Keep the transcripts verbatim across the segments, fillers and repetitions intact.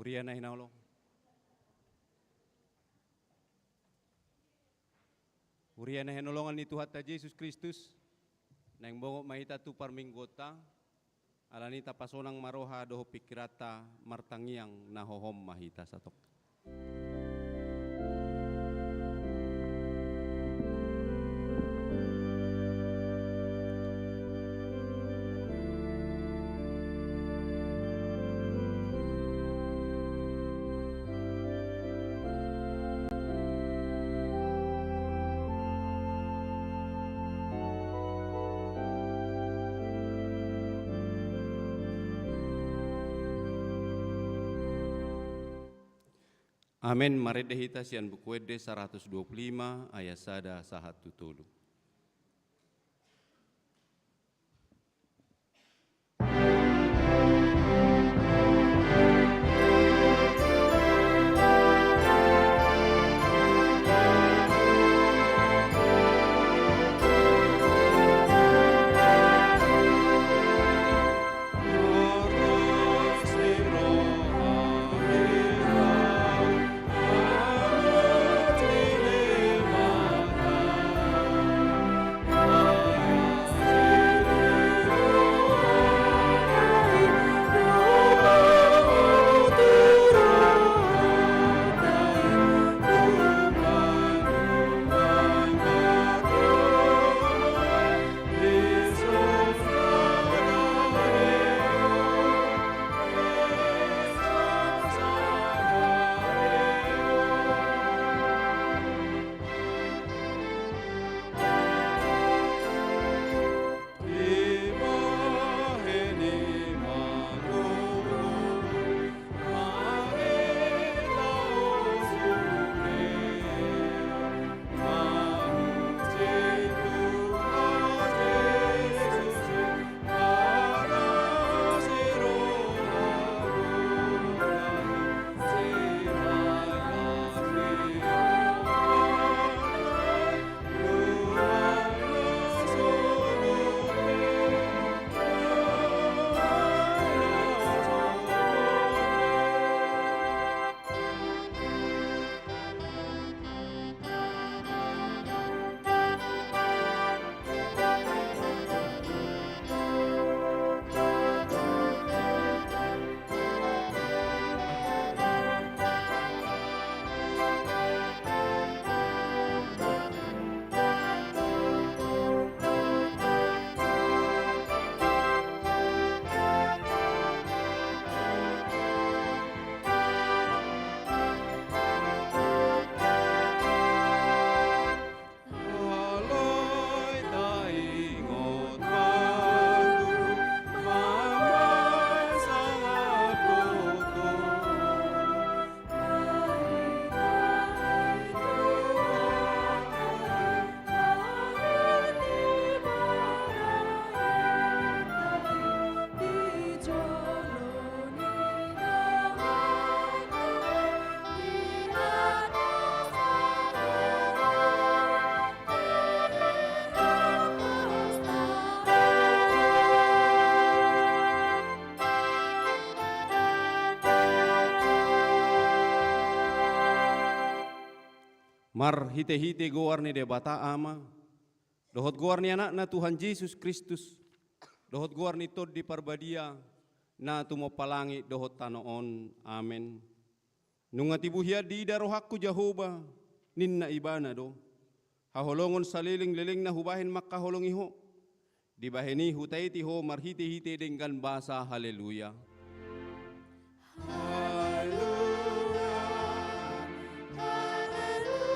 Huria na hinaholongan. Huria na hinaholongan ni Tuhanta Jesus Kristus, naeng bongot ma hita tu parmingguonta, alani i tapasonang ma roha dohot pingkiranta martangiang na hohom ma hita satongkin. Amen. Marende hita sian Buku Ende saratus dua pulu lima ayat sada sahat tu tolu. Marhitehite goar ni Debata Ama, dohot goar ni Anakna Tuhan Jesus Kristus, dohot goar ni Tondi Parbadia, na tumompa langit dohot tano on. Amen. Nunga tibu hian diida rohangku Jahowa, ninna Ibana do. Haholongon saleleng-lelengna hubahen mangkaholongi Ho. Dibahen i hutaiti Ho marhitehite denggan basa haleluya. Haleluya, haleluya, haleluya.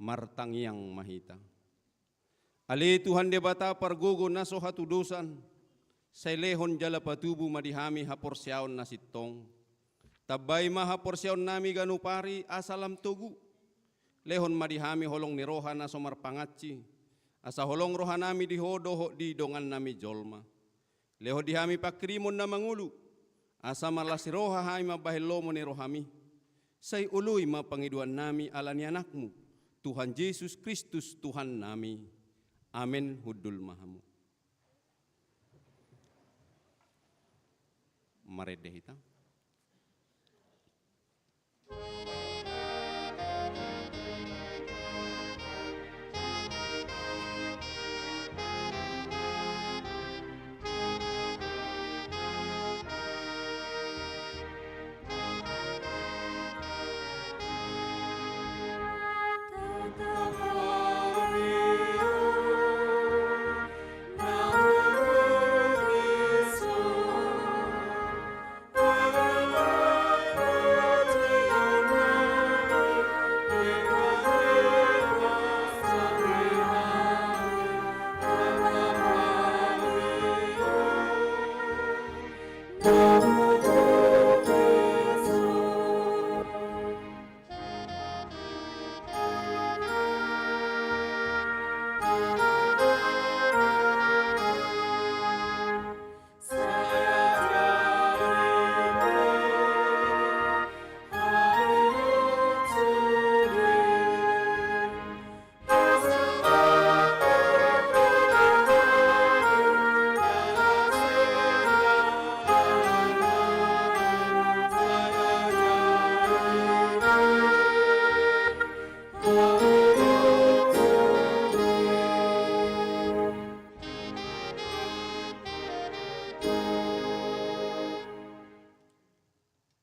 Martangiang ma hita. Ale Tuhan Debata pargogo na so hatudosan, sai lehon jala patubu ma di hami haporseaon na sintong. Tambai ma haporseaonnami ganup ari asa lam togu. Lehon ma di hami holong ni roha na so marpangansi, asa holong rohanami di Ho dohot di dongannami jolma. Lehon di hami pangkirimon na mangolu, asa marlas ni roha hami mambahen lomo ni rohami. Sai oloi ma pangidoannami ala ni Anakmu, Tuhan Jesus Kristus Tuhannami. Amen. Hundul ma hamu. Marende hita.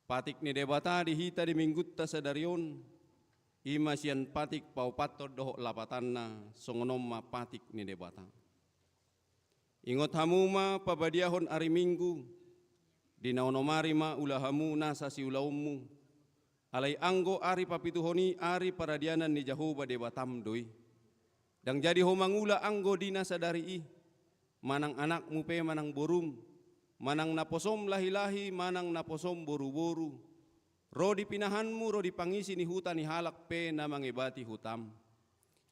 Patik ni Debata di hita di Minggunta sadari on, i ma sian patik paopathon dohot lapatanna, songon on ma patik ni Debata. Ingot hamu ma pabadiahon ari Minggu, di na onom ari ma ula hamu nasa siulaonmu, alai anggo ari papituhon i ari paradianan ni Jahowa Debatam do i. Ndang jadi ho mangula anggo di na sadari i, manang anakmu pe manang borum, manang naposom lahilahi manang naposom boruboru, ro di pinahanmu ro di pangisi ni huta ni halak pe na mangebati hutam.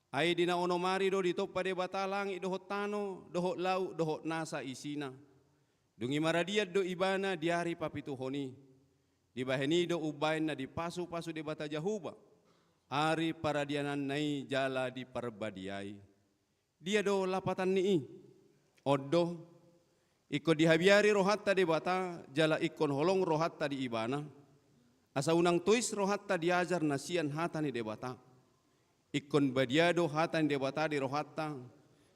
Ai di na onom ari do ditompa Debata langit dohot tano, dohot laut, dohot nasa isina. Dung i maradian do Ibana di ari papituhon i. Dibahen i do umbahen na dipasupasu Debata Jahowa ari paradiananna i jala diparbadiai. Dia do lapatan ni i? On do, ingkon dihabiari rohanta Debata jala ingkon holong rohanta di Ibana, asa unang tois rohanta diajar na sian hata ni Debata. Ingkon badia do hata ni Debata di rohanta,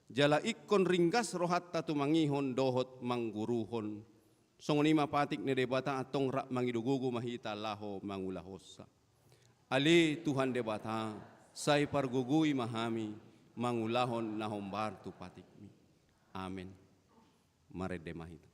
jala ingkon ringgas rohanta tumangihon dohot mangguruhon. Songon i ma patik ni Debata, antong rap mangido gogo ma hita laho mangulahonsa. Ale Tuhan Debata, sai pargogoi ma hami mangulahon na hombar tu patikmi. Amen. Marende ma hita.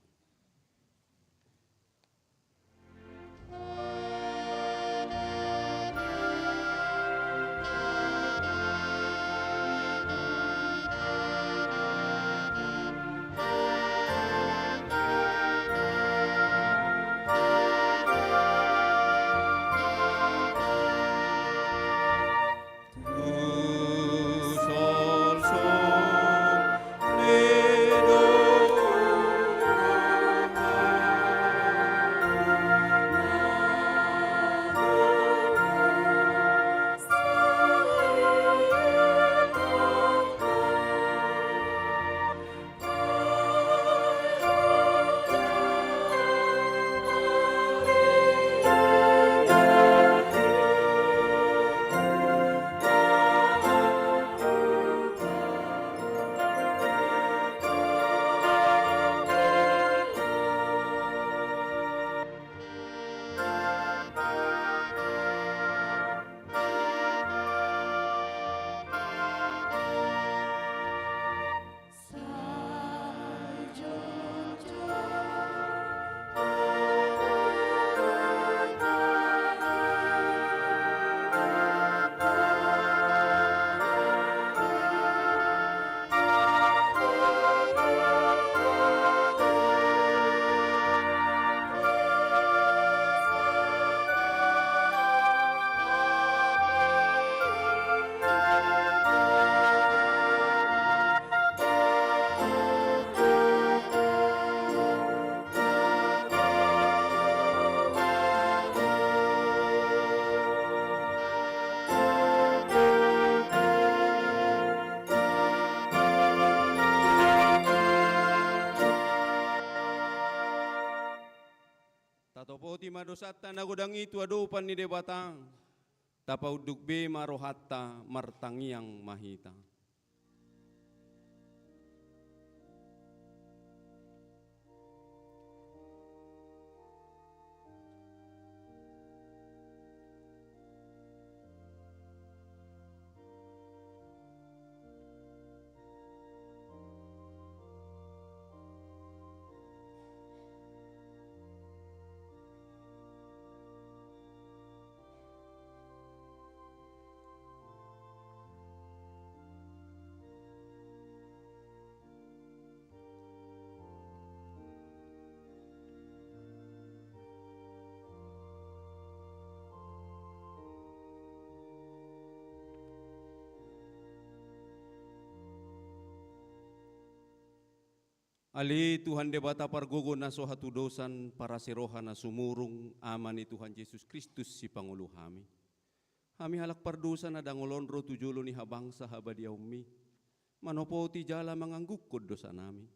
dosanta na godang i tu adopan ni Debata, tapaunduk be ma rohanta, martangiang ma hita. Ale Tuhan Debata pargogo na so hatudosan, parasi roha na sumurung, Ama ni Tuhan Jesus Kristus sipangolu hami. Hami halak pardosa na dangol on ro tu jolo ni habangsa habadiaonmi, manopoti jala manganggungkon dosanami.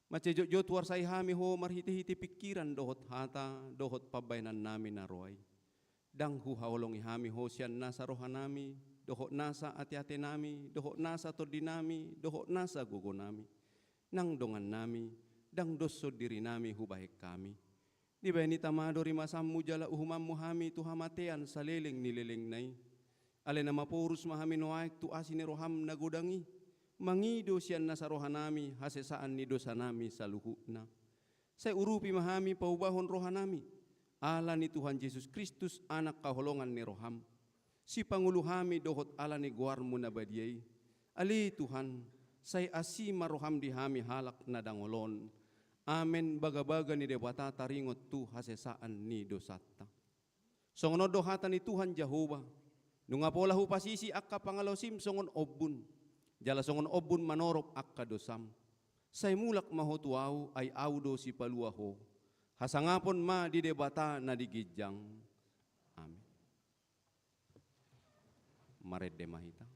Mansai jotjot huarsai hami ho marhitehite pingkiran dohot hata dohot pambahenannami na roa i. Ndang huhaholongi hami ho sian nasa rohanami dohot nasa ateatenami dohot nasa tondinami dohot nasa gogonami, nang dongannami, ndang doshon dirinami hubahen hami. Dibahen hita ma do rimasanmu jala uhumanmu hami tu hamatean saleleng ni lelengna i. Alai na maporus ma hami nuaeng tu asi ni roham na godang i, mangido sian nasa rohanami hasesaan ni dosanami saluhutna. Sai urupi ma hami paubahon rohanami, ala ni Tuhan Jesus Kristus, Anak haholongan ni roham, sipangolu hami dohot ala ni goarmu na badia i. Ale Tuhan, sai asi ma roham di hami halak na dangol on. Amen. Bagabaga ni Debata taringot tu hasesaan ni dosanta. Songon on do hata ni Tuhan Jahowa: Nunga pola hupasisi angka pangalaosim songon ombun, jala songon ombun manorop angka dosam, sai mulak ma ho tu Ahu, ai Ahu do sipalua ho. Hasangapon ma di Debata na di ginjang. Amen. Marende ma hita.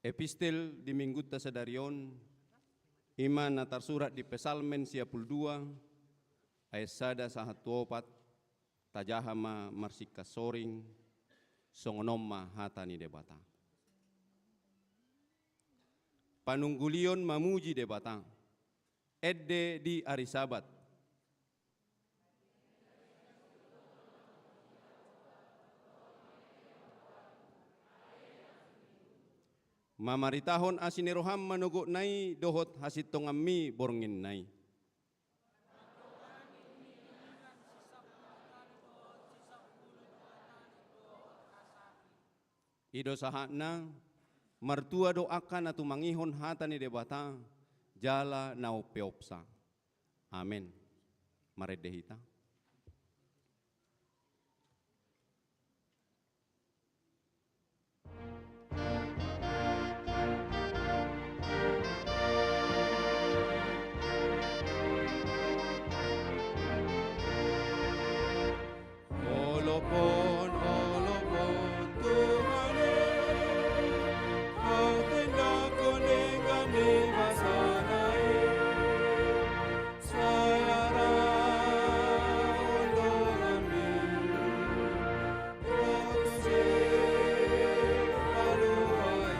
Epistel di minggunta sadari on, i ma na tarsurat di Psalmen sia pulu dua, ayat sada sahat tu opat, tajaha ma marsingkat soring, songon on ma hata ni Debata. Panunggulion mamuji Debata, ende di ari Sabat. Mamaritahon asi ni roham manogotna i dohot hasintonganmi bornginna i. I do sahatna. Martua do angka na tumangihon hata ni Debata jala na umpeopsa. Amen. Marende hita. Olopon, olopon, Tuhan e, hatindangkon denggan ni basana i. Sai ra on donganmi, ro tu si paluai.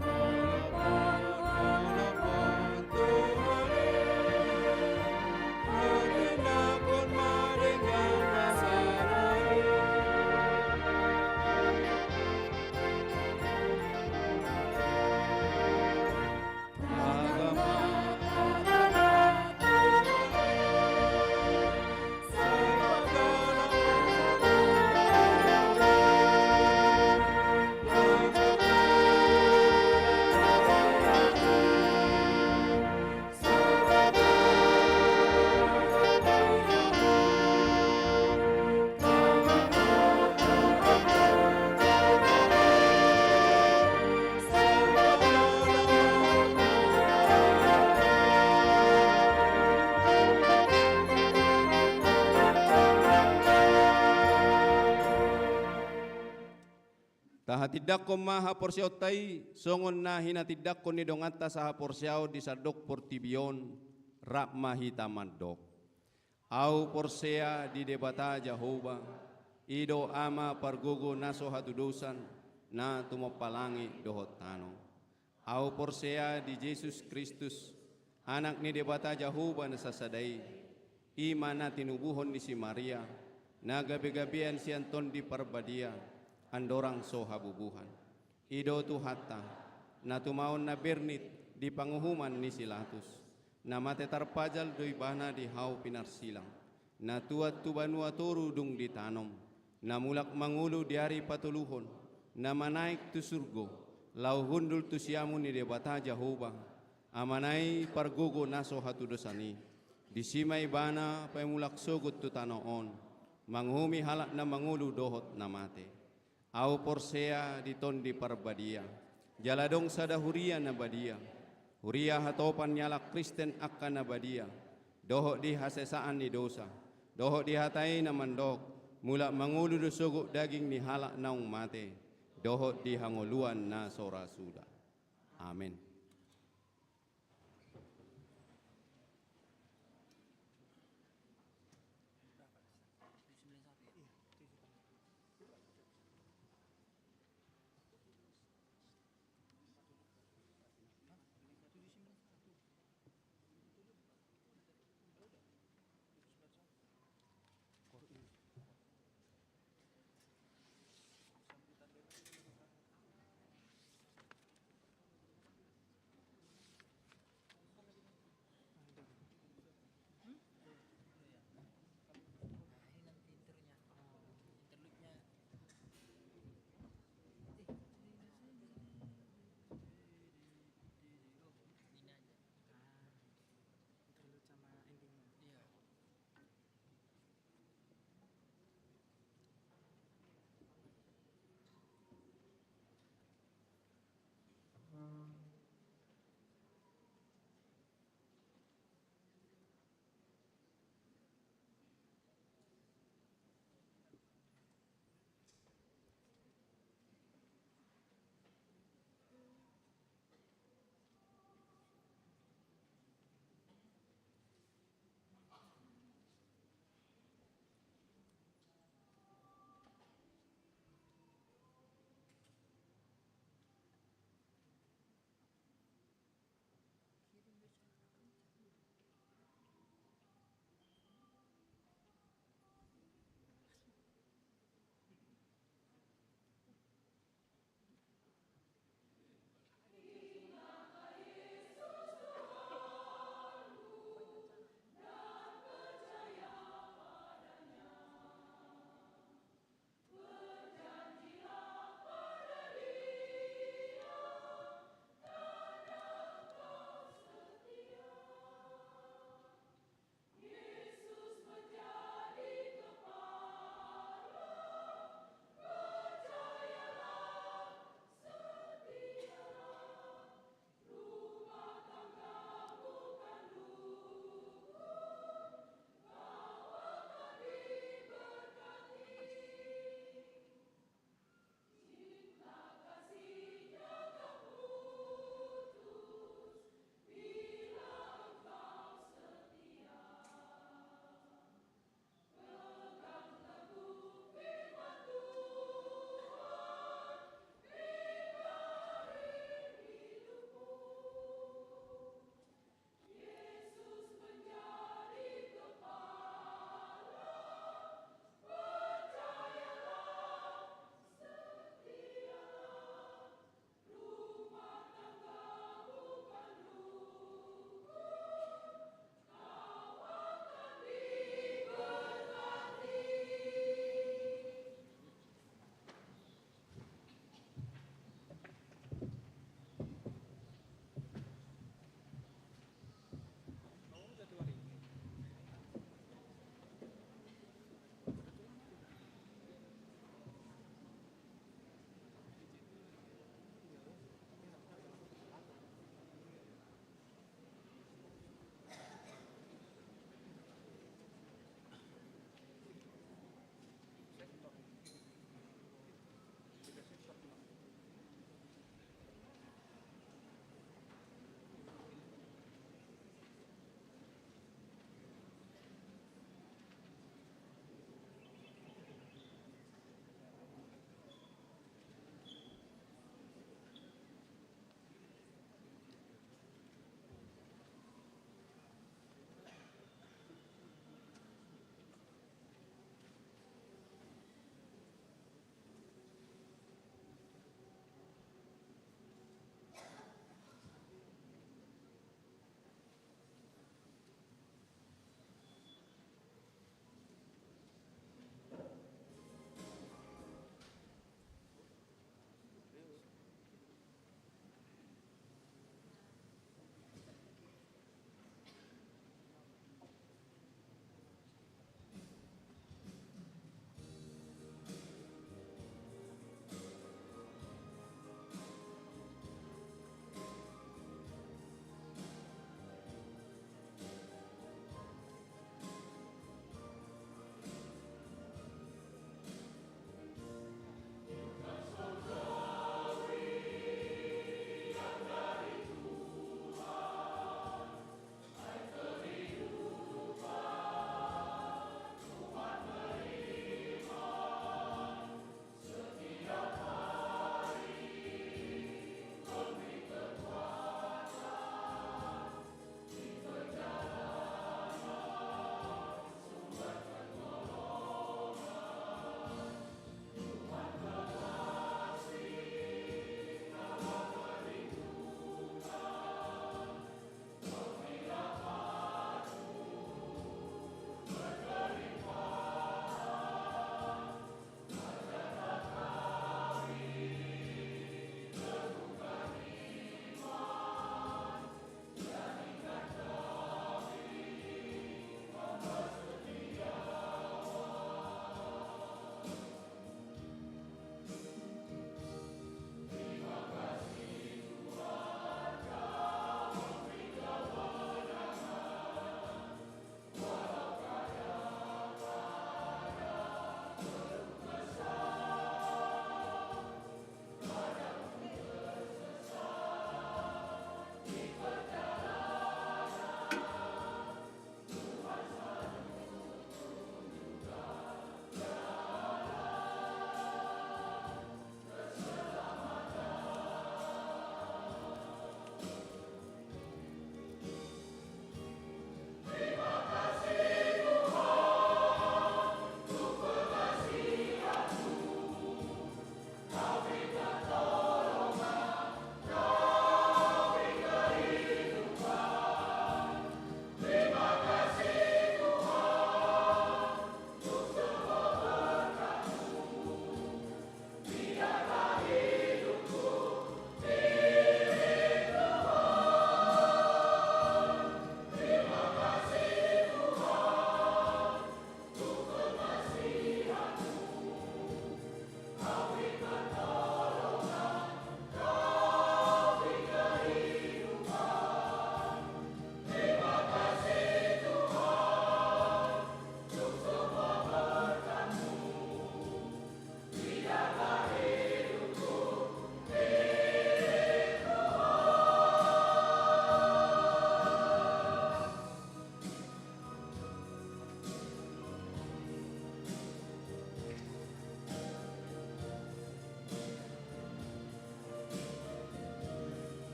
Olopon, olopon, Tuhan e, hatindangkon ma denggan basana i. Tahatindangkon ma haporseaonta i, songon na hinatindangkon ni donganta sahaporseaon di sandok portibi on, rap ma hita mandok. Ahu porsea di Debata Jahowa, i do Ama pargogo na so hatudosan, na tumompa langit dohot tano. Ahu porsea di Jesus Kristus, Anak ni Debata Jahowa na sasada i, i ma na tinubuhon ni si Maria, na gabegabean sian Tondi Parbadia, andorang so habubuhan. I do Tuhanta, na tumaon na bernit di panguhuman ni si Latus, na mate tarpajal do Ibana di hau pinarsilang, na tuat tu banua toru dung ditanom, na mulak mangolu di ari patoluhon, na manaek tu surgo, laho hundul tu siamun ni Debata Jahowa, Amana i pargogo na so hatudosan i. Disi ma Ibana paimulak sogot tu tano on, manguhumi halak na mangolu dohot na mate. Ahu porsea di Tondi Parbadia, jala adong sada huria na badia, huria hatopan ni halak Kristen angka na badia, dohot di hasesaan ni dosa, dohot di hata i na mandok, mulak mangolu do sogot daging ni halak naung mate, dohot di hangoluan na so ra suda. Amen.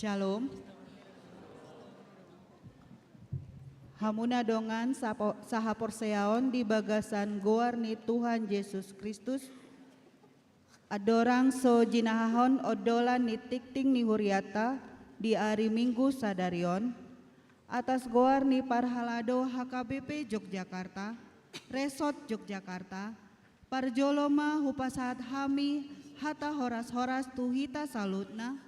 Shalom. Hamuna dongan sapo- sahaporseaon di bagasan goar ni Tuhan Jesus Kristus, andorang so jinahahon ondolan ni tingting ni hurianta di ari Minggu sadari on, atas goar ni parhalado H K B P Yogyakarta, Resort Yogyakarta, parjolo ma hupasahat hami hata horas-horas tu hita saluhutna,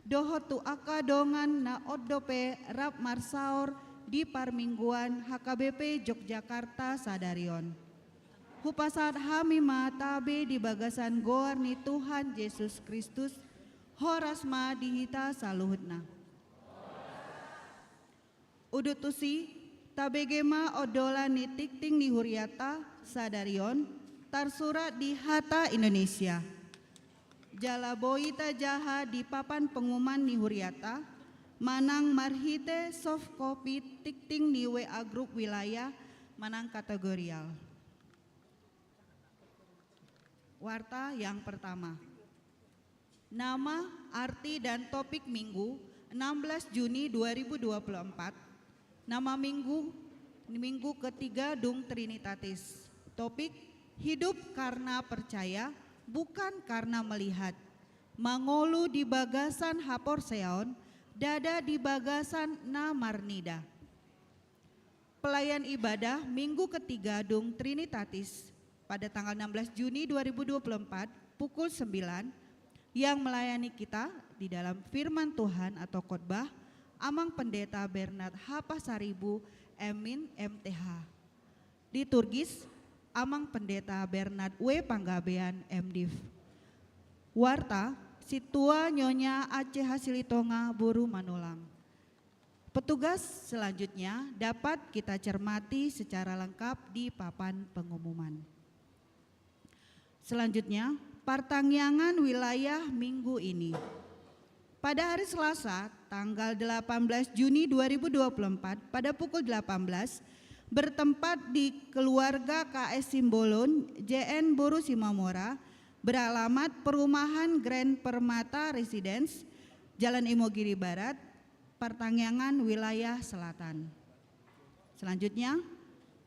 dohot tu angka dongan na on dope rap marsaor di parmingguan H K B P Yogyakarta sadari on. Hupasahat hami ma tabe di bagasan goar ni Tuhan Jesus Kristus, horas ma di hita saluhutna. Udut tusi, tabege ma ondolan ni tingting ni hurianta sadari on, tarsurat di hata Indonesia. Jala boi tajaha di papan pengumuman ni hurianta, manang marhite soft copy tingting ni W A grup wilayah manang kategorial. Warta yang pertama. Nama, arti, dan topik Minggu, enam belas Juni dua ribu dua puluh empat. Nama Minggu, Minggu ketiga dung Trinitatis. Topik, hidup karena percaya, bukan karena melihat. Mangolu di bagasan haporseaon, ndada di bagasan na marnida. Pelayan ibadah Minggu ketiga dung Trinitatis pada tanggal enam belas Juni dua ribu dua puluh empat pukul sembilan, yang melayani kita di dalam firman Tuhan atau khotbah, Amang Pendeta Bernard H Pasaribu, M Min, M T H. Liturgis, Amang Pendeta Bernard W Panggabean, M Div. Warta, Sintua Nyonya Ace Hasilitonga boru Manolang. Petugas selanjutnya dapat kita cermati secara lengkap di papan pengumuman. Selanjutnya, partangiangan wilayah minggu ini. Pada hari Selasa, tanggal delapan belas Juni dua ribu dua puluh empat, pada pukul delapan belas, bertempat di keluarga K S Simbolon, J N boru Simamora, beralamat perumahan Grand Permata Residence, Jalan Imogiri Barat, Partangiangan Wilayah Selatan. Selanjutnya,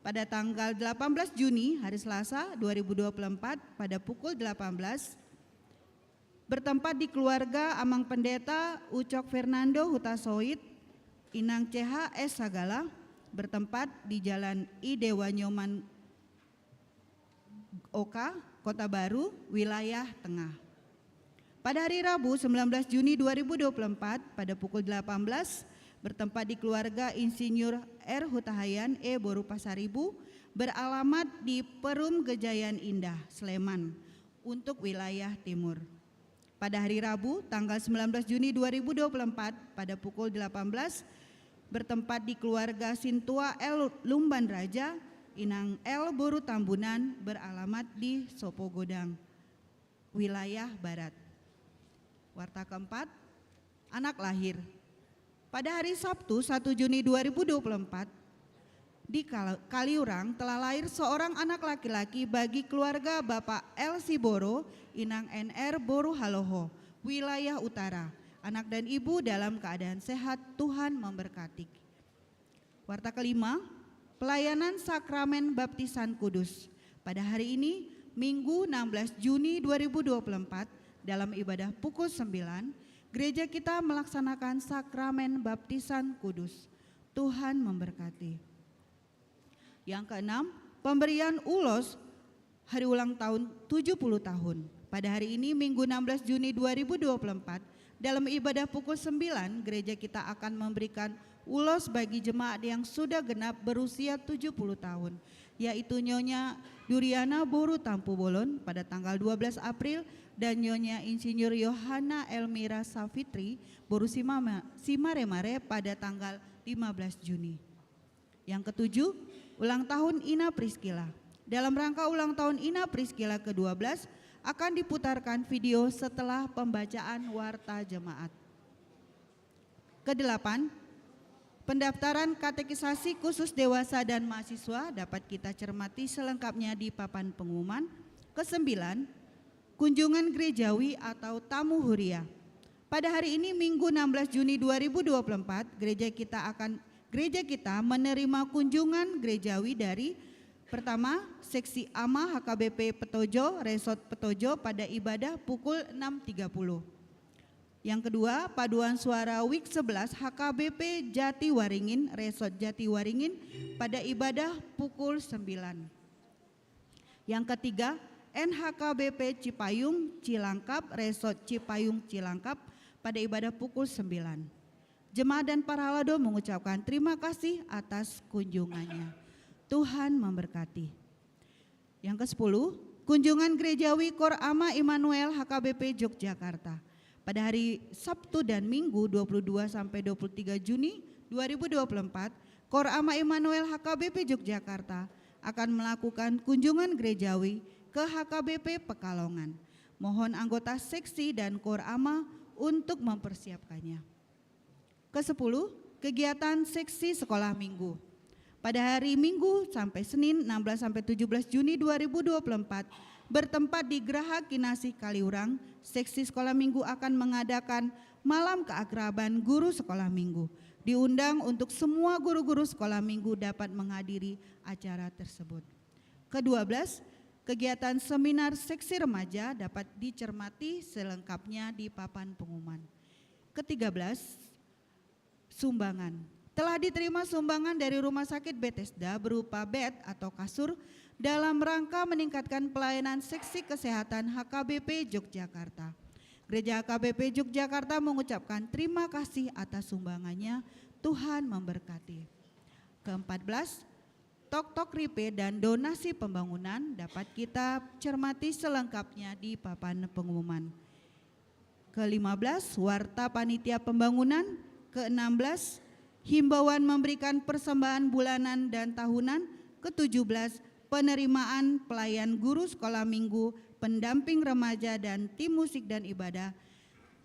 pada tanggal delapan belas Juni, hari Selasa, dua ribu dua puluh empat, pada pukul delapan belas, bertempat di keluarga Amang Pendeta Ucok Fernando Hutasoit, Inang C H S Sagala, bertempat di Jalan I Dewa Nyoman Oka, Kota Baru, Wilayah Tengah. Pada hari Rabu, sembilan belas Juni dua ribu dua puluh empat, pada pukul delapan belas, bertempat di keluarga Insinyur R Hutahayan E boru Pasaribu, beralamat di Perum Gejayan Indah, Sleman, untuk wilayah timur. Pada hari Rabu, tanggal sembilan belas Juni dua ribu dua puluh empat, pada pukul delapan belas, bertempat di keluarga Sintua L Lumban Raja, Inang L boru Tambunan, beralamat di Sopogodang, Wilayah Barat. Warta keempat, anak lahir. Pada hari Sabtu, satu Juni dua ribu dua puluh empat, di Kal- Kaliurang telah lahir seorang anak laki-laki bagi keluarga Bapak L Siboro, Inang N R boru Haloho, Wilayah Utara. Anak dan ibu dalam keadaan sehat, Tuhan memberkati. Warta kelima, pelayanan sakramen baptisan kudus. Pada hari ini, Minggu enam belas Juni dua ribu dua puluh empat, dalam ibadah pukul sembilan, gereja kita melaksanakan sakramen baptisan kudus. Tuhan memberkati. Yang keenam, pemberian ulos hari ulang tahun tujuh puluh tahun. Pada hari ini, Minggu enam belas Juni dua ribu dua puluh empat, dalam ibadah pukul sembilan, gereja kita akan memberikan ulos bagi jemaat yang sudah genap berusia tujuh puluh tahun, yaitu Nyonya Duriana boru Tampubolon pada tanggal dua belas April dan Nyonya Insinyur Yohana Elmira Safitri boru Simama- Simaremare pada tanggal lima belas Juni. Yang ketujuh, ulang tahun Ina Priskila. Dalam rangka ulang tahun Ina Priskila kedua belas, akan diputarkan video setelah pembacaan warta jemaat. Kedelapan, pendaftaran katekisasi khusus dewasa dan mahasiswa dapat kita cermati selengkapnya di papan pengumuman. Kesembilan, kunjungan gerejawi atau tamu huria. Pada hari ini, Minggu enam belas Juni dua ribu dua puluh empat, gereja kita akan gereja kita menerima kunjungan gerejawi dari, pertama, Seksi Ama H K B P Petojo, Resort Petojo, pada ibadah pukul enam tiga puluh. Yang kedua, Paduan Suara Week sebelas H K B P Jatiwaringin, Resort Jatiwaringin, pada ibadah pukul sembilan. Yang ketiga, N H K B P Cipayung Cilangkap, Resort Cipayung Cilangkap, pada ibadah pukul sembilan. Jemaat dan parhalado mengucapkan terima kasih atas kunjungannya. Tuhan memberkati. Yang kesepuluh, kunjungan gerejawi Kor Ama Immanuel H K B P Yogyakarta. Pada hari Sabtu dan Minggu dua puluh dua sampai dua puluh tiga Juni dua ribu dua puluh empat, Kor Ama Immanuel H K B P Yogyakarta akan melakukan kunjungan gerejawi ke H K B P Pekalongan. Mohon anggota seksi dan Kor Ama untuk mempersiapkannya. Kesepuluh, kegiatan seksi sekolah minggu. Pada hari Minggu sampai Senin, enam belas sampai tujuh belas Juni dua ribu dua puluh empat, bertempat di Graha Kinasih Kaliurang, seksi sekolah minggu akan mengadakan malam keakraban guru sekolah minggu. Diundang untuk semua guru-guru sekolah minggu dapat menghadiri acara tersebut. Kedua belas, kegiatan seminar seksi remaja dapat dicermati selengkapnya di papan pengumuman. Ketiga belas, sumbangan. Telah diterima sumbangan dari Rumah Sakit Bethesda berupa bed atau kasur dalam rangka meningkatkan pelayanan seksi kesehatan H K B P Yogyakarta. Gereja H K B P Yogyakarta mengucapkan terima kasih atas sumbangannya. Tuhan memberkati. Keempat belas, tok-tok ripe dan donasi pembangunan dapat kita cermati selengkapnya di papan pengumuman. Kelima belas, warta panitia pembangunan. Keenam belas, himbauan memberikan persembahan bulanan dan tahunan. Ketujuh belas, penerimaan pelayan guru sekolah minggu, pendamping remaja, dan tim musik dan ibadah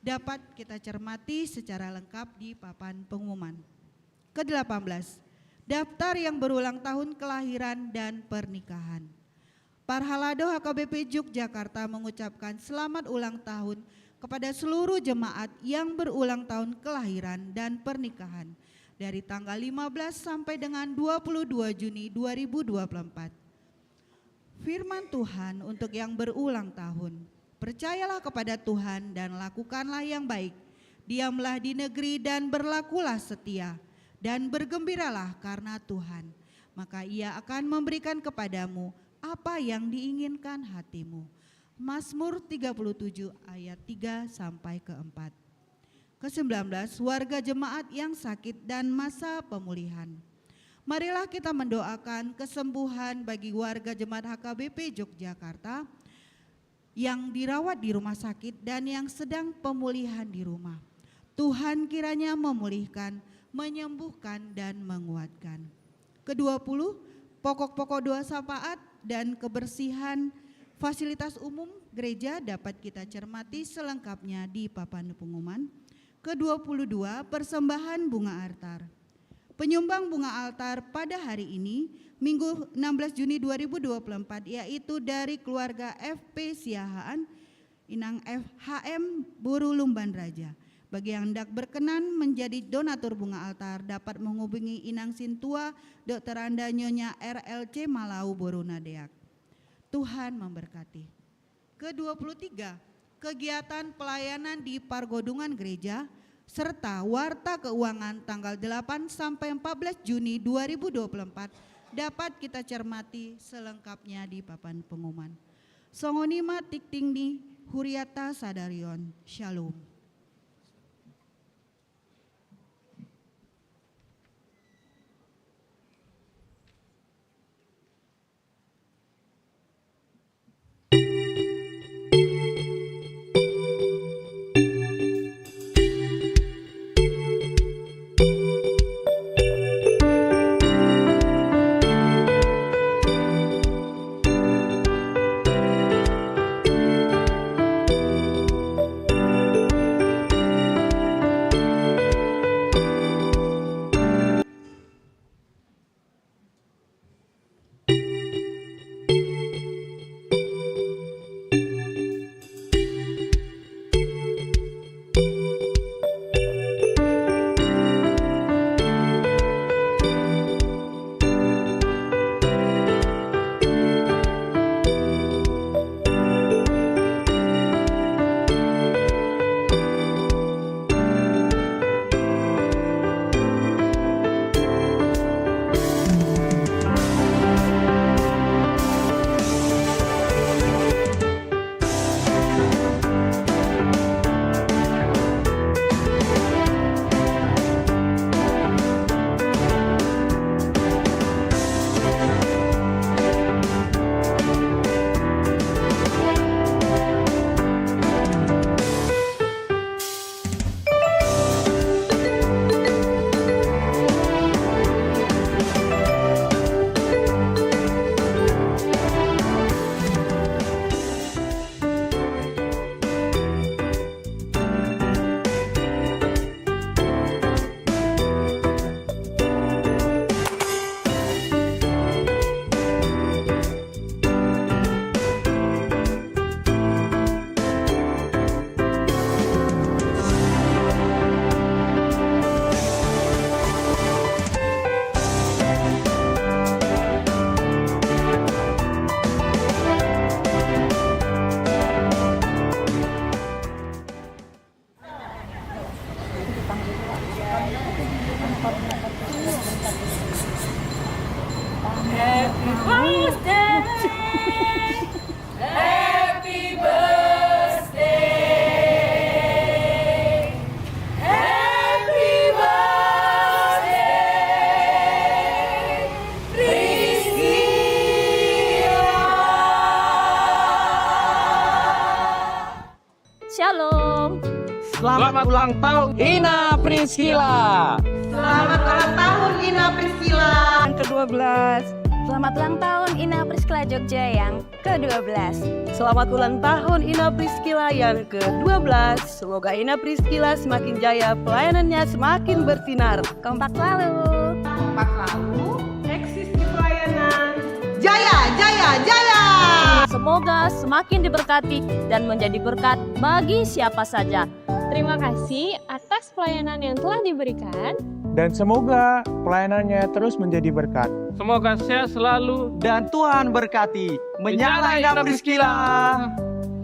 dapat kita cermati secara lengkap di papan pengumuman. Kedelapan belas, daftar yang berulang tahun kelahiran dan pernikahan. Parhalado H K B P Yogyakarta mengucapkan selamat ulang tahun kepada seluruh jemaat yang berulang tahun kelahiran dan pernikahan dari tanggal lima belas sampai dengan dua puluh dua Juni dua ribu dua puluh empat. Firman Tuhan untuk yang berulang tahun. Percayalah kepada Tuhan dan lakukanlah yang baik. Diamlah di negeri dan berlakulah setia. Dan bergembiralah karena Tuhan. Maka Ia akan memberikan kepadamu apa yang diinginkan hatimu. Mazmur tiga puluh tujuh ayat tiga sampai ke empat. Kesembilan belas, warga jemaat yang sakit dan masa pemulihan. Marilah kita mendoakan kesembuhan bagi warga jemaat H K B P Yogyakarta yang dirawat di rumah sakit dan yang sedang pemulihan di rumah. Tuhan kiranya memulihkan, menyembuhkan, dan menguatkan. Kedua puluh, pokok-pokok doa syafaat dan kebersihan fasilitas umum gereja dapat kita cermati selengkapnya di papan pengumuman. Kedua puluh dua, persembahan bunga altar. Penyumbang bunga altar pada hari ini, Minggu enam belas Juni dua ribu dua puluh empat, yaitu dari keluarga F P Siahaan, Inang F H M, Boru Lumban Raja. Bagi yang hendak berkenan menjadi donatur bunga altar, dapat menghubungi Inang Sintua, Doktoranda Nyonya R L C Malau, Boru Nadeak. Tuhan memberkati. Kedua puluh tiga, kegiatan pelayanan di Pargodungan Gereja, serta warta keuangan tanggal delapan sampai empat belas Juni dua ribu dua puluh empat dapat kita cermati selengkapnya di papan pengumuman. Songon i ma tingting ni hurianta sadari on. Syalom. Selamat ulang tahun, Ina Priscila. Selamat ulang tahun, Ina Priscila. Yang kedua belas. Selamat ulang tahun, Ina Priscila Jogja yang kedua belas. Selamat ulang tahun, Ina Priscila yang kedua belas. Semoga Ina Priscila semakin jaya, pelayanannya semakin bersinar. Kompak selalu. Kompak selalu. Eksis di pelayanan. Jaya, jaya, jaya. Semoga semakin diberkati dan menjadi berkat bagi siapa saja. Terima kasih atas pelayanan yang telah diberikan. Dan semoga pelayanannya terus menjadi berkat. Semoga sehat selalu. Dan Tuhan berkati. Menyala Ina Priscila.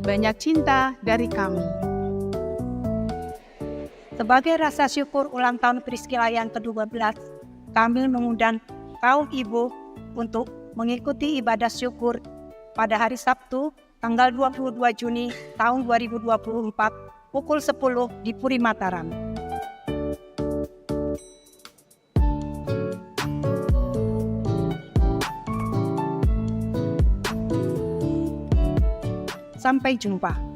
Banyak cinta dari kami. Sebagai rasa syukur ulang tahun Priscila yang kedua belas, kami mengundang kaum ibu untuk mengikuti ibadah syukur pada hari Sabtu, tanggal dua puluh dua Juni tahun dua ribu dua puluh empat, pukul sepuluh di Puri Mataram. Sampai jumpa.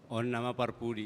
On nama parpudi.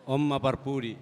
On ma parpudi.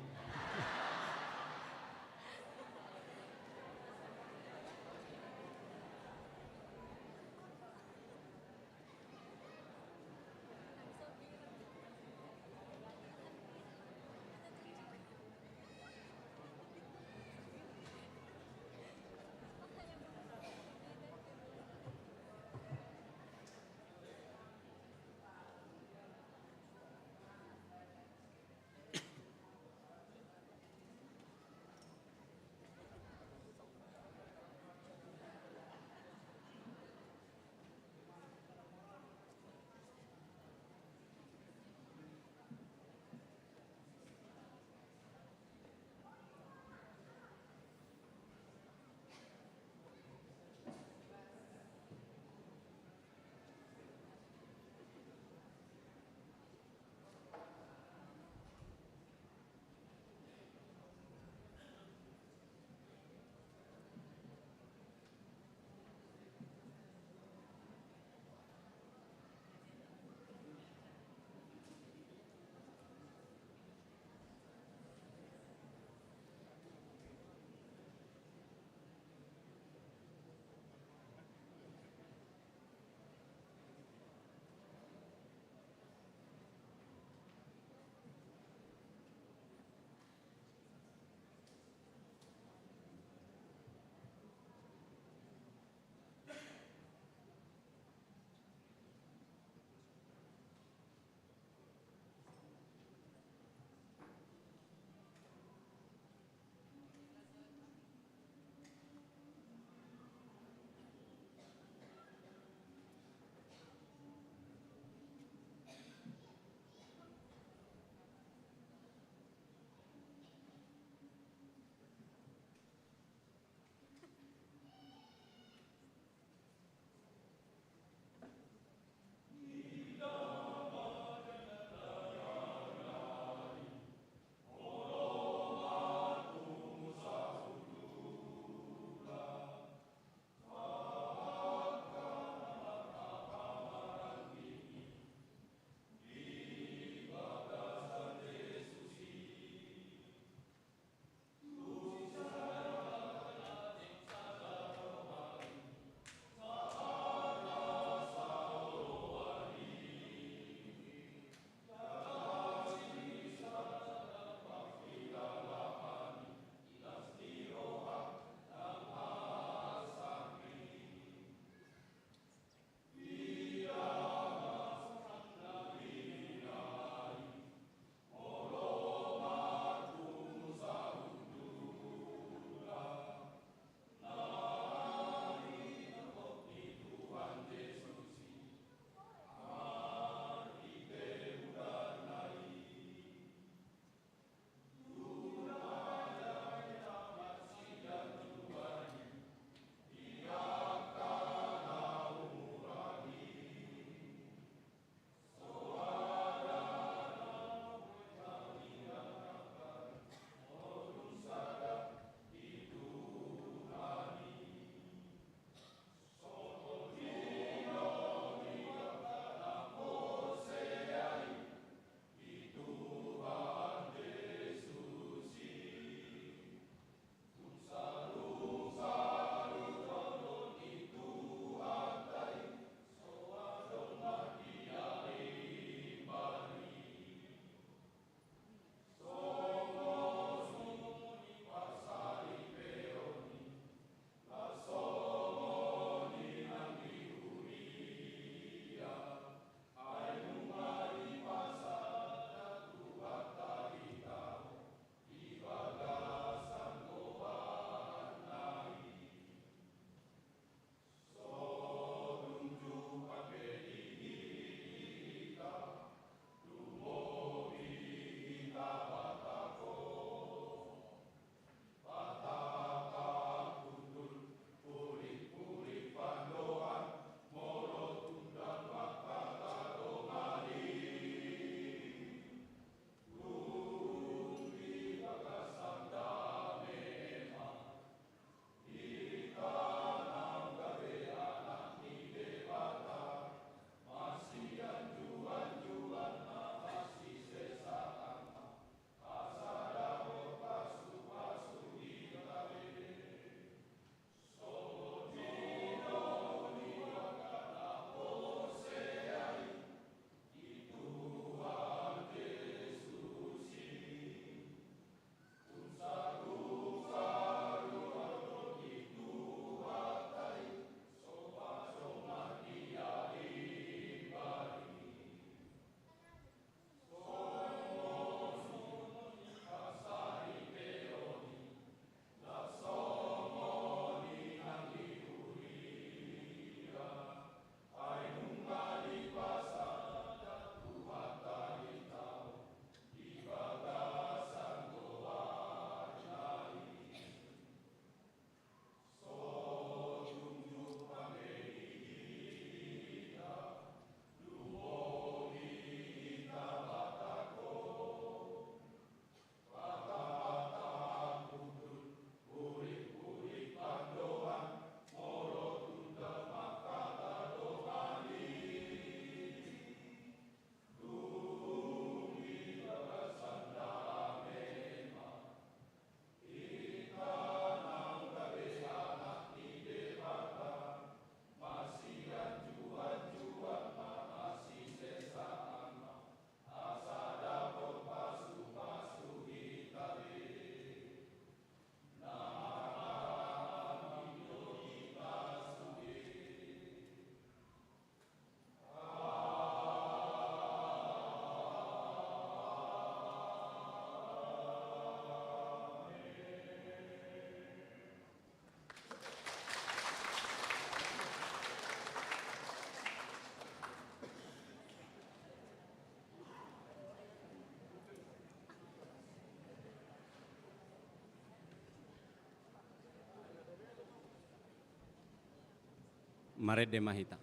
Marende ma hita.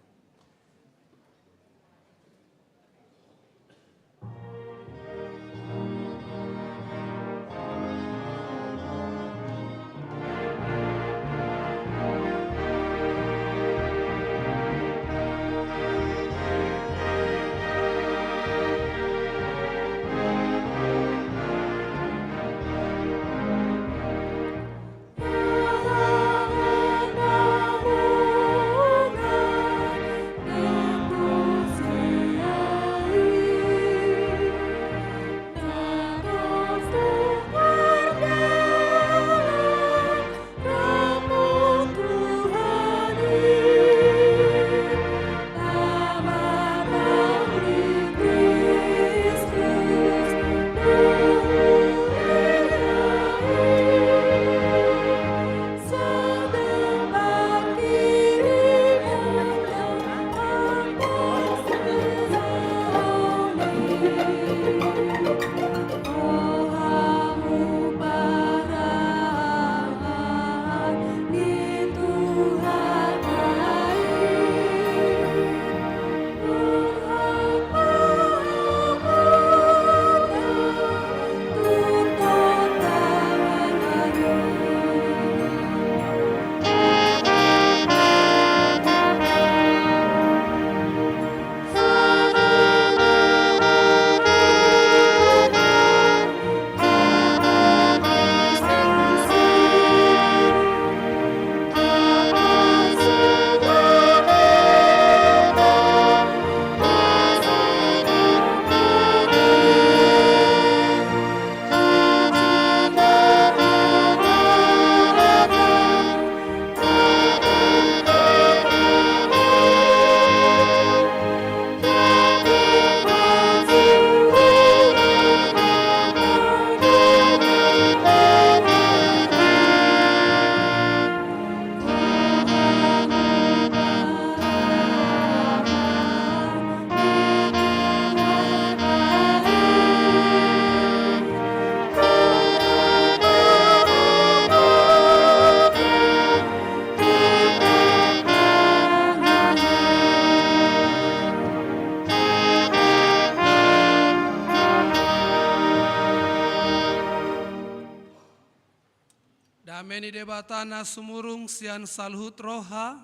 Dame ni Debata na sumurung sian saluhut roha,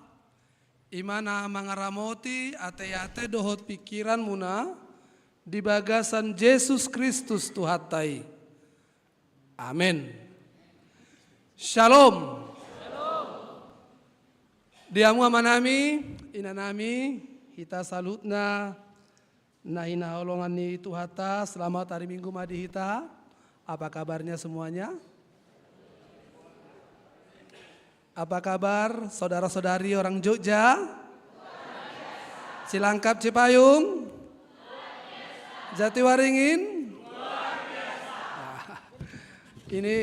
i ma na mangaramoti ateate dohot pingkiranmuna di bagasan Jesus Kristus Tuhanta i. Amen. Shalom. Di hamu amanami, inanami, hita saluhutna na hinaholongan ni Tuhanta, selamat hari Minggu ma di hita. Apa kabarnya semuanya? Apa kabar saudara-saudari orang Jogja? Cilangkap, Cipayung? Jatiwaringin? Ini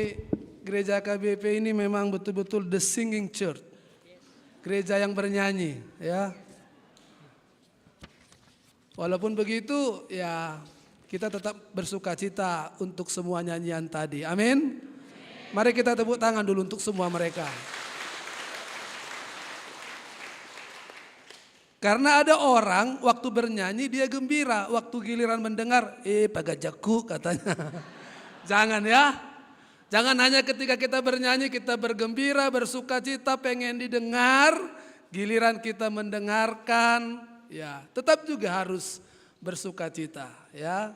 gereja K B P ini memang betul-betul the singing church. Gereja yang bernyanyi, ya. Walaupun begitu, ya, kita tetap bersukacita untuk semua nyanyian tadi. Amin. Mari kita tepuk tangan dulu untuk semua mereka. Karena ada orang waktu bernyanyi dia gembira, waktu giliran mendengar, "Eh, paganjakku," katanya. Jangan, ya. Jangan hanya ketika kita bernyanyi, kita bergembira, bersukacita, pengen didengar, giliran kita mendengarkan, ya, tetap juga harus bersukacita, ya.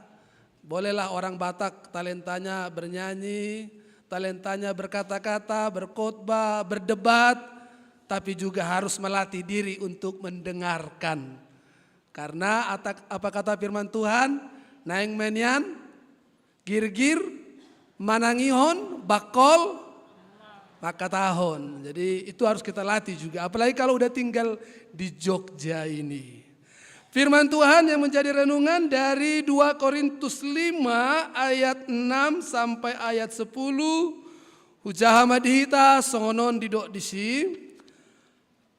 Bolehlah orang Batak talentanya bernyanyi, talentanya berkata-kata, berkhotbah, berdebat, tapi juga harus melatih diri untuk mendengarkan. Karena atak-, apa kata firman Tuhan? Naeng ma nian girgir, manangihon, bangkol, mangkatahon. Jadi itu harus kita latih juga. Apalagi kalau udah tinggal di Jogja ini. Firman Tuhan yang menjadi renungan dari dua Korintus lima ayat enam sampai ayat sepuluh. Hujaha ma di hita, songon on didok disi.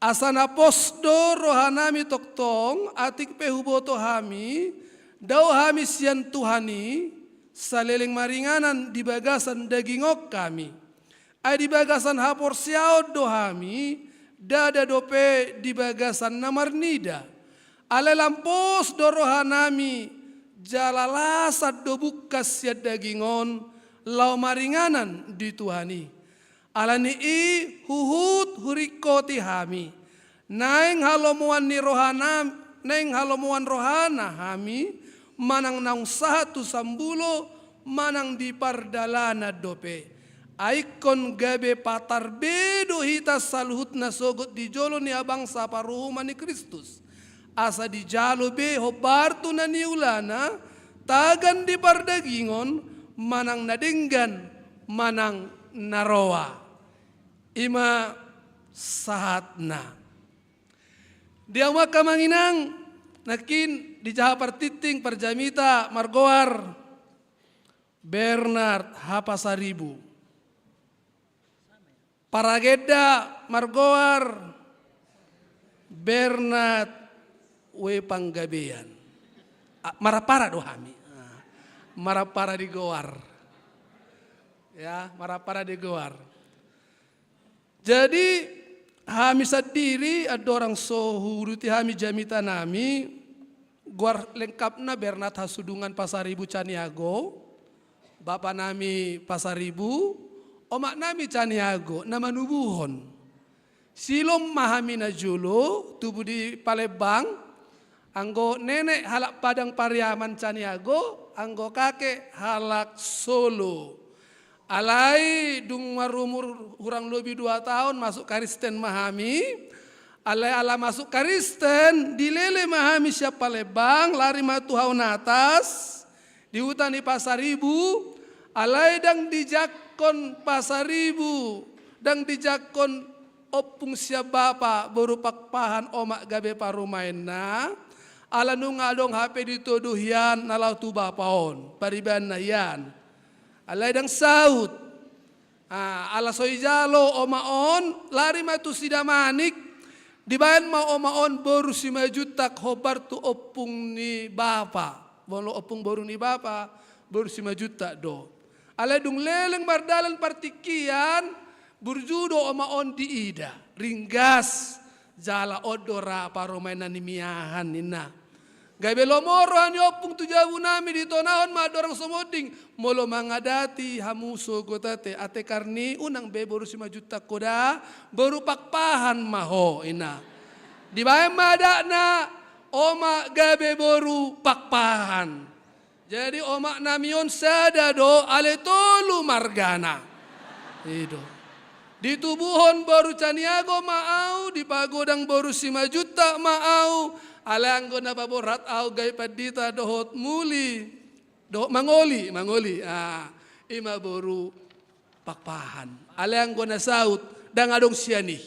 Asa na pos do rohanami tongtong, atik pe huboto hami, dao hami sian Tuhan i, saleleng maringanan di bagasan dagingon hami. Ai di bagasan haporseaon do hami, ndada dope di bagasan na marnida. Alai lam pos do rohanami, jala lasan do bungkas sian daging on, laho maringanan di Tuhan i. Ala ni i huhut huringkoti hami, naeng halomoan ni rohanam-, naeng halomoan rohana hami, manang naung sahat tu sambulo, manang di pardalanan dope. Ai ingkon gabe patar be do hita saluhutna sogot di jolo ni abangsa paruhuman ni Kristus. Asa dijalo be hombar tu na niulana, tagan di pardagingon, manang na denggan, manang na roa. I ma sahatna. Di hamu angka amang inang, nangkin dijaha partingting parjamita margoar Bernard H. Pasaribu. Paragenda margoar Bernard W. Panggabean. Ah, marampara do hami. Ah, marampara di goar. Ya, marampara di goar. Jadi, hami sandiri, andorang so huuduti hami jamitanami, goar lengkapna Bernard Hasudungan Pasaribu Caniago, bapanami Pasaribu, omaknami Caniago, na manubuhon. Silom ma hami na jolo, tubu di Palembang, anggo nenek halak Padang Pariaman Caniago, anggo kakek halak Solo. Alai dung marumur hurang lobi dua taon masuk Karisten ma hami. Alai ala masuk Karisten, dilele ma hami sian Palembang, lari ma tu Hau Natas, di huta ni Pasaribu, alai ndang dijangkon Pasaribu, ndang dijangkon ompung sian bapa, boru Pakpahan omak gabe parumaenna, ala nunga adong hape ditodo hian na laho tu bapa on, paribanna hian. Alai ndang saut. Ah, ala so dijalo omak on, lari ma tu Sidamanik, dibaen ma omak on boru Simanjuntak hombar tu ompung ni bapa. Molo ompung boru ni bapa, boru Simanjuntak do. Alai dung leleng mardalan partingkian, burju do omak on diida. Ringgas, jala on do ra parumaenna ni miahan ninna. Gabe lomo roha ni ompung tu jabunami, ditonahon ma andorang somonding. Molo mangadati hamu sogot ate, ate karni unang be boru Simanjuntak ho da, boru Pakpahan ma ho ninna. Dibaen ma adatna, omak gabe boru Pakpahan. Jadi omaknami on sada do, alai tolu margana. I do. Ditubuhon boru Caniago ma au, dipagodang boru Simanjuntak ma au, alai anggo na paborhat au gabe pandita dohot muli, dohot mangoli, mangoli. Ah, i ma boru Pakpahan. Alai anggo na saut, ndang adong sian i.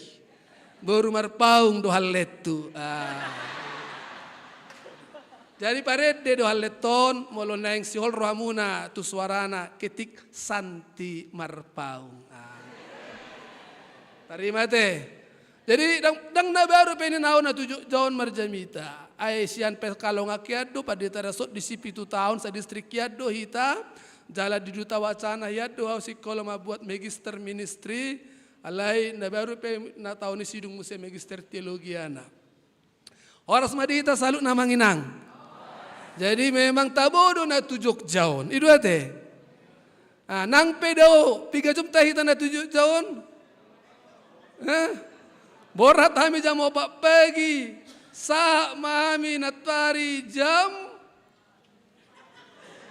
Boru Marpaung do hallentu. Ah. Jadi parende do hallenton, molo naeng sihol rohamuna tu suarana, ketik Santi Marpaung. Ah. Tarima te. Jadi, ndang, ndang na baru pe ninna au na tu Jogja on marjamita. Ai sian Pekalongan hian do, pandita rasot disi pitu taon, sadistrik hian do hita, jala di Duta Wacana hian do au singkola mambuat magister ministry, alai na baru pe na taon i sidung muse magister teologiana. Horas ma di hita saluhutna amang inang. Jadi memang tabo do na tu Jogja on. I do ate. Ah, nang pe dao, piga jom ta hita na tu Jogja on? Eh? Borhat hami jam opat pagi, sahat ma hami nantoari jam,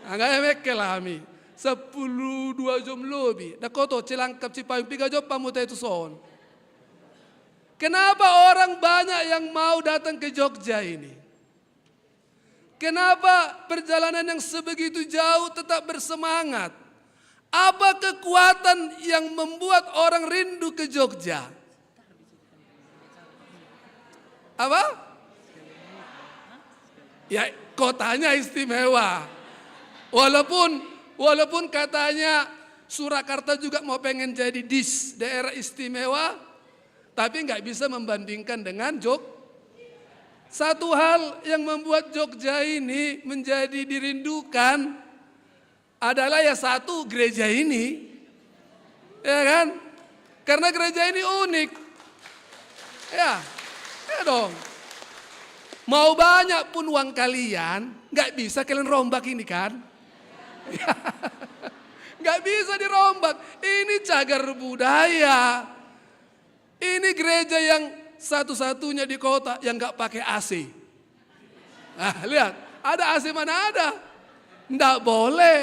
anggo mengkel hami, sampulu dua jom lobi. Ndang hoto, Cilangkap, Cipayung, piga jom hamu ta i tuson. Kenapa orang banyak yang mau datang ke Jogja ini? Kenapa perjalanan yang sebegitu jauh tetap bersemangat? Apa kekuatan yang membuat orang rindu ke Jogja? Apa? Ya, kotanya istimewa. Walaupun, walaupun katanya Surakarta juga mau pengen jadi dis daerah istimewa, tapi nggak bisa membandingkan dengan Jog-, satu hal yang membuat Jogja ini menjadi dirindukan adalah ya satu, gereja ini. Ya kan? Karena gereja ini unik. Ya, ya dong. Mau banyak pun uang kalian, nggak bisa kalian rombak ini kan? Nggak bisa dirombak. Ini cagar budaya. Ini gereja yang satu-satunya di kota yang nggak pakai A C. Nah, lihat, ada A C mana ada? Nggak boleh.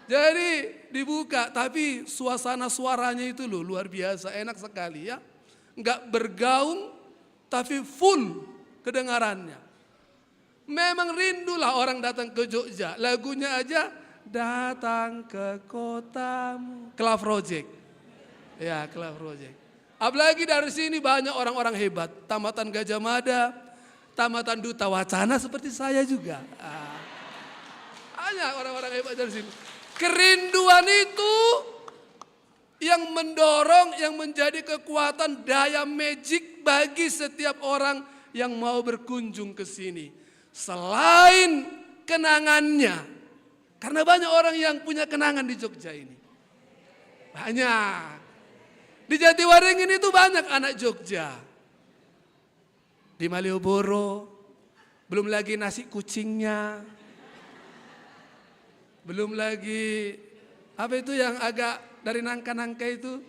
Jadi dibuka, tapi suasana suaranya itu loh luar biasa, enak sekali ya. Nggak bergaung, tapi full kedengarannya. Memang rindulah orang datang ke Jogja. Lagunya aja, "Datang ke kotamu." Club Project. Ya, Club Project. Apalagi dari sini banyak orang-orang hebat. Tamatan Gajah Mada, tamatan Duta Wacana seperti saya juga. Ah. Banyak orang-orang hebat dari sini. Kerinduan itu yang mendorong, yang menjadi kekuatan, daya magic bagi setiap orang yang mau berkunjung ke sini. Selain kenangannya, karena banyak orang yang punya kenangan di Jogja ini. Banyak. Di Jatiwaringin itu banyak anak Jogja. Di Malioboro, belum lagi nasi kucingnya, belum lagi, apa itu yang agak dari nangka-nangka itu?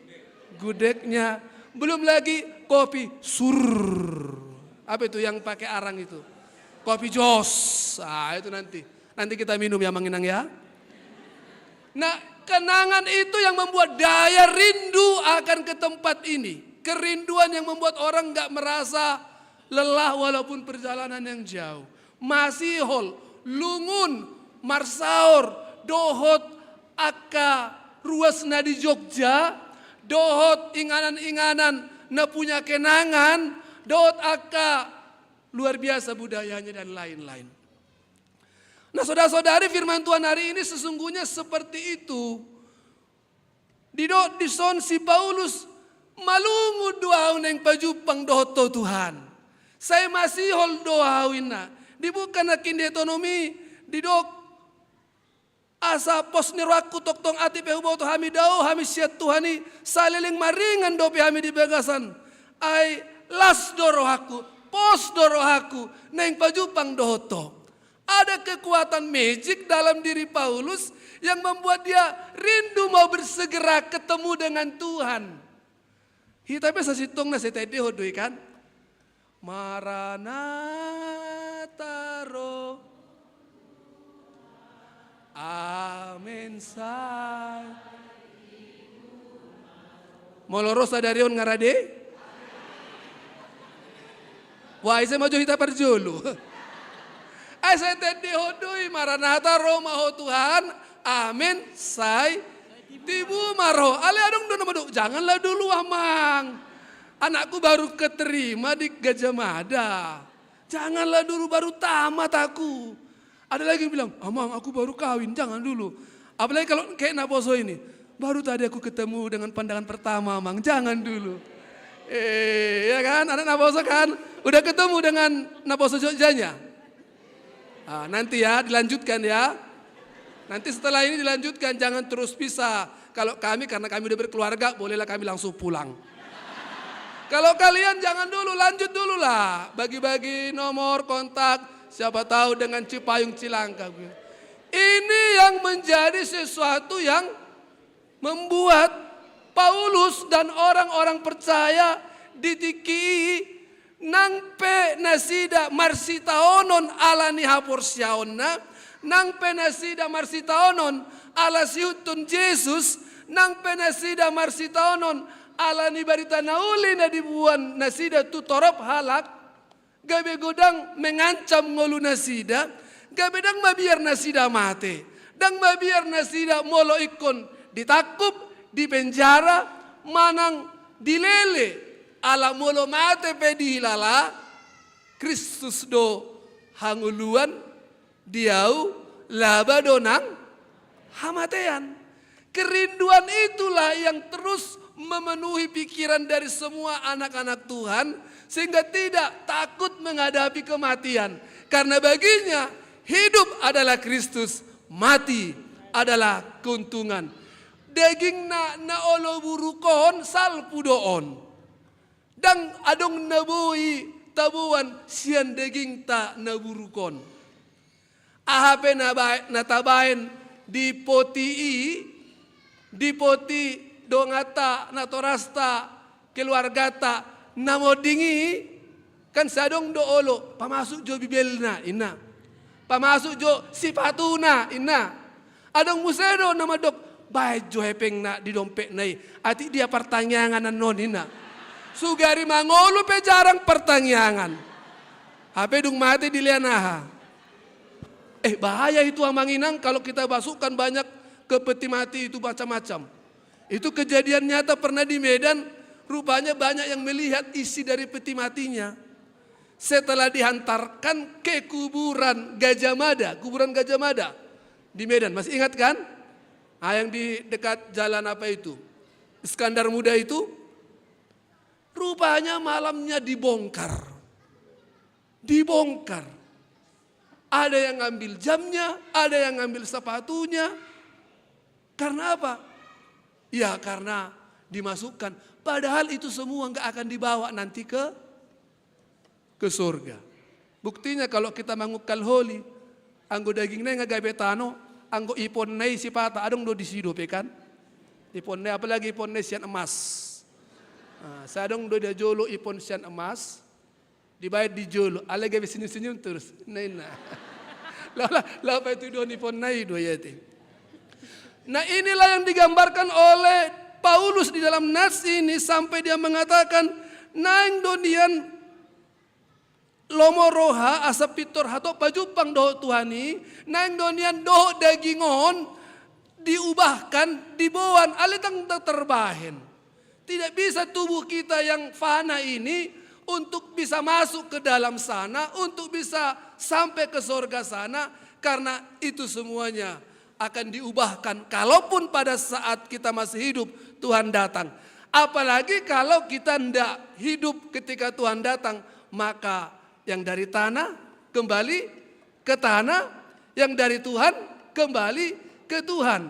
Gudegnya, belum lagi kopi sur. Apa itu yang pakai arang itu? Kopi jos. Ah, itu nanti. Nanti kita minum ya, Mang Inang ya. Nah, kenangan itu yang membuat daya rindu akan ke tempat ini. Kerinduan yang membuat orang nggak merasa lelah walaupun perjalanan yang jauh. Masihol, lungun, marsaor, dohot angka ruas na di Jogja, dohot inganan-inganan na punya kenangan, dohot angka luar biasa budayanya dan lain-lain. Nah, saudara-saudari, firman Tuhan hari ini sesungguhnya seperti itu. Didok dison si Paulus, "Malungun do ahu naeng pajumpang dohot Ho Tuhan. Sai masihol do ahu," ninna. Dibuka nangkin di Hetonomi, didok, "Asa pos ni rohangku tongtong atik pe huboto hami dao, hami sian Tuhan i, saleleng maringan dope hami di bagasan. Ai las do rohangku, pos do rohangku, naeng pajumpang dohot Ho." Ada kekuatan magic dalam diri Paulus yang membuat dia rindu mau bersegera ketemu dengan Tuhan. Hita pe sasintongna sai taendehon do i kan? Maranatha ro. Amen sai. Molo ro sadari on nga rade? Wah, ise ma jo hita parjolo. Ai sai taendehon do i, Maranatha, ro ma Ho Tuhan. Amen sai tibu ma ro. Alai adong do na mandok, "Janganlah dulu, Amang. Anakku baru keterima di Gajah Mada. Janganlah dulu, baru tamat aku." Ada lagi yang bilang, "Amang, aku baru kawin, jangan dulu." Apalagi kalau kayak naposo ini, "Baru tadi aku ketemu dengan pandangan pertama, Amang, jangan dulu." Eh, ya kan, anak naposo kan? Udah ketemu dengan naposo Jogjanya? Ah, nanti ya, dilanjutkan ya. Nanti setelah ini dilanjutkan, jangan terus pisah. Kalau kami, karena kami udah berkeluarga, bolehlah kami langsung pulang. Kalau kalian jangan dulu, lanjut dulu lah. Bagi-bagi nomor kontak, siapa tahu dengan Cipayung Cilangkap. Ini yang menjadi sesuatu yang membuat Paulus dan orang-orang percaya di tingki i, nang pe nasida marsitaonon ala ni haporseaonna, nang pe nasida marsitaonon ala siihuthon Jesus, nang pe nasida marsitaonon ala ni barita na uli na diboan nasida tu torop halak, gabe godang mengancam ngolu nasida, gabe ndang mabiar nasida mate, ndang mabiar nasida molo ingkon ditangkup, dipenjara, manang dilele, ala molo mate pe dihilala, Kristus do hangoluan, di ahu laba do nang hamatean. Kerinduan itulah yang terus memenuhi pikiran dari semua anak-anak Tuhan, sehingga tidak takut menghadapi kematian. Karena baginya, hidup adalah Kristus, mati adalah keuntungan. Dagingna na olo buruk on, salpu do on. Ndang adong na boi taboan sian dagingta na buruk on. Aha pe na bae-, na tabaen di poti i, di poti donganta, natorasta, keluargata, na monding i, kan sai adong do olo, pamasuk jo bibelna, inna. Pamasuk jo sipatuna, inna. Adong muse do na mandok, baen jo hepengna di dompetna i, atik dia partangiangan annon, inna. Sugari mangolu pe jarang partangiangan. Hape dung mate dilean aha. Eh, bahaya itu, Amang Inang, kalau kita masukkan banyak ke peti mati itu macam-macam. Itu kejadian nyata pernah di Medan, rupanya banyak yang melihat isi dari peti matinya. Setelah dihantarkan ke kuburan Gajah Mada, kuburan Gajah Mada di Medan, masih ingat kan? Ah, yang di dekat jalan apa itu? Iskandar Muda itu, rupanya malamnya dibongkar. Dibongkar. Ada yang ngambil jamnya, ada yang ngambil sepatunya. Karena apa? Ya, karena dimasukkan. Padahal itu semua nggak akan dibawa nanti ke, ke surga. Buktinya, kalau kita mangukkal holi, anggo dagingna i nga gabe tano, anggo iponna i sipata, adong do disi dope kan? Iponna i, apalagi iponna i sian emas. Nah, sai adong do di jolo ipon sian emas, dibaen di jolo, alai gabe senyum-senyum terus. Nah, inna. Lah, lah, lah, apa itu do iponna i do, ya, ti. Nah, inilah yang digambarkan oleh Paulus di dalam nas ini, sampai dia mengatakan, naeng do nian lomo roha asa pintor hatop pajumpang dohot Tuhan i, naeng do nian dohot daging on diubahkan, diboan, alai ndang terbahen. Tidak bisa tubuh kita yang fana ini untuk bisa masuk ke dalam sana, untuk bisa sampai ke sorga sana, karena itu semuanya akan diubahkan. Kalaupun pada saat kita masih hidup, Tuhan datang. Apalagi kalau kita ndak hidup ketika Tuhan datang, maka yang dari tanah kembali ke tanah, yang dari Tuhan kembali ke Tuhan.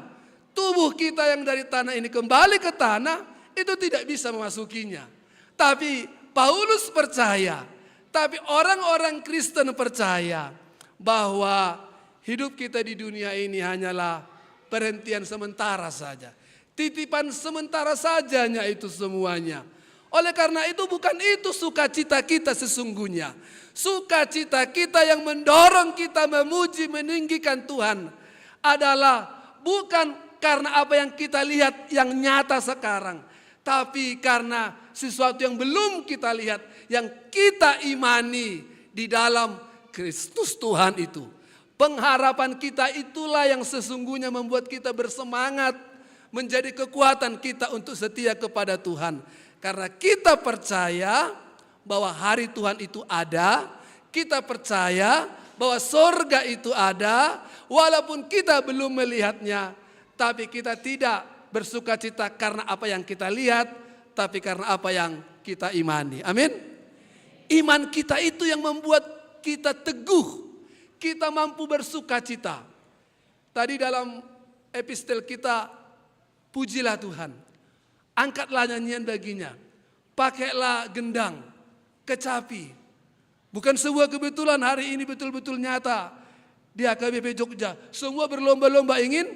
Tubuh kita yang dari tanah ini kembali ke tanah, itu tidak bisa memasukinya. Tapi Paulus percaya, tapi orang-orang Kristen percaya bahwa hidup kita di dunia ini hanyalah perhentian sementara saja. Titipan sementara saja hanya itu semuanya. Oleh karena itu, bukan itu sukacita kita sesungguhnya. Sukacita kita yang mendorong kita memuji, meninggikan Tuhan adalah bukan karena apa yang kita lihat yang nyata sekarang, tapi karena sesuatu yang belum kita lihat, yang kita imani di dalam Kristus Tuhan itu. Pengharapan kita itulah yang sesungguhnya membuat kita bersemangat, menjadi kekuatan kita untuk setia kepada Tuhan. Karena kita percaya bahwa hari Tuhan itu ada, kita percaya bahwa sorga itu ada, walaupun kita belum melihatnya, tapi kita tidak bersukacita karena apa yang kita lihat, tapi karena apa yang kita imani. Amin. Iman kita itu yang membuat kita teguh, kita mampu bersukacita. Tadi dalam epistel kita, pujilah Tuhan. Angkatlah nyanyian bagi-Nya. Pakailah gendang, kecapi. Bukan sebuah kebetulan hari ini betul-betul nyata di H K B P Jogja. Semua berlomba-lomba ingin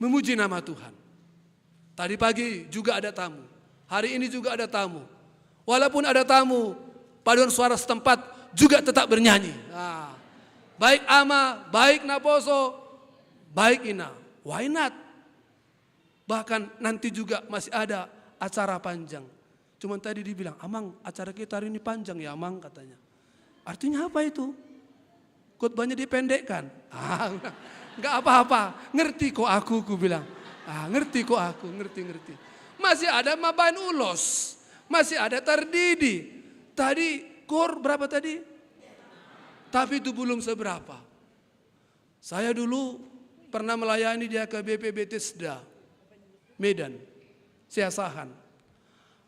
memuji nama Tuhan. Tadi pagi juga ada tamu. Hari ini juga ada tamu. Walaupun ada tamu, paduan suara setempat juga tetap bernyanyi. Nah, baik ama, baik naposo, baik ina. Why not? Bahkan nanti juga masih ada acara panjang. Cuman tadi dibilang, "Amang, acara kita hari ini panjang ya, Amang," katanya. "Artinya apa itu? Khotbahnya dipendekkan?" "Ah, nggak apa-apa. Ngerti kok aku," ku bilang. "Ah, ngerti kok aku, ngerti, ngerti." Masih ada mabaen ulos. Masih ada tardidi. Tadi kor berapa tadi? Tapi itu belum seberapa. Saya dulu pernah melayani di H K B P Bethesda, Medan, Seasahan.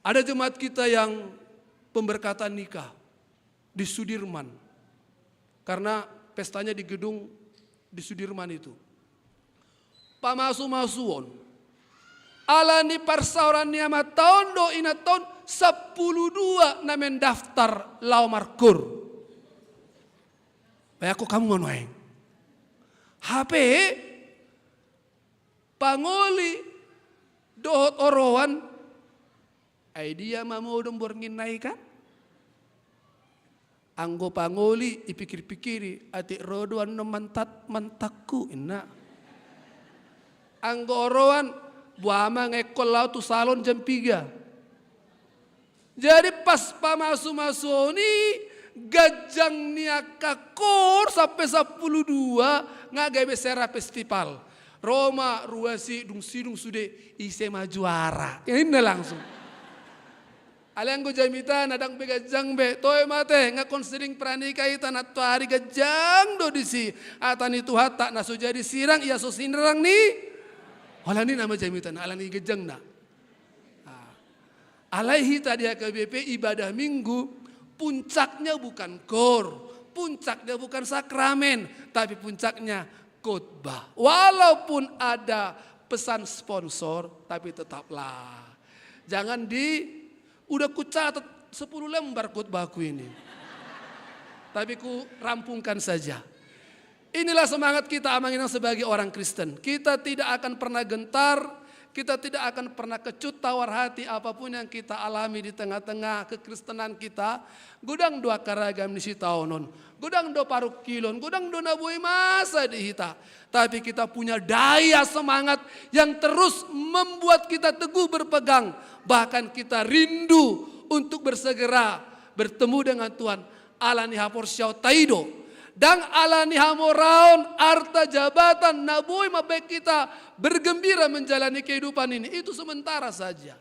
Ada jemaat kita yang pemberkatan nikah di Sudirman. Karena pestanya di gedung di Sudirman itu. Pamasu-masuon. Alani parsaoran ni amanta on dohot inanta on, sampulu dua na mendaftar laho markoor. Bayangkon hamu ma nuaeng. Hape pangoli dohot oroan, ai dia ma modom borngin na i kan? Anggo pangoli, ipikir-pikiri, atik ro do annon mantat, mantatku, inna. Anggo oroan, boha ma nga ingkon laho tu salon jam piga. Jadi pas pamasu-masuon i, ganjang ni angka koor sampe sampulu dua, nga gabe sera festival. Ro ma ruas i, dung sidung sude, ise ma juara. Inna langsung. Alai anggo jamitana ndang be ganjang be, toe ma ate, nga ingkon siding pranikah hita nantoari, ganjang do disi. Hata ni Tuhanta, na so jadi sirang, ia so sirang ni. Holan i nama jamitana, alani ganjangna. Ah. Alai hita di H K B P ibadah Minggu, puncaknya bukan koor, puncaknya bukan sakramen, tapi puncaknya khotbah. Walaupun ada pesan sponsor, tapi tetaplah. Jangan di, udah kucatat sepuluh lembar khotbahku ini. Tapi ku rampungkan saja. Inilah semangat kita, Amang Inang, sebagai orang Kristen. Kita tidak akan pernah gentar, kita tidak akan pernah kecut tawar hati apapun yang kita alami di tengah-tengah kekristenan kita. Godang do angka ragam ni sitaonon, godang do parungkilon, godang do na boi masa di hita. Tapi kita punya daya semangat yang terus membuat kita teguh berpegang. Bahkan kita rindu untuk bersegera bertemu dengan Tuhan. Alani haporseaonta i do. Ndang alani hamoraon, arta, jabatan, na boi mambahen hita bergembira menjalani kehidupan ini. Itu sementara saja.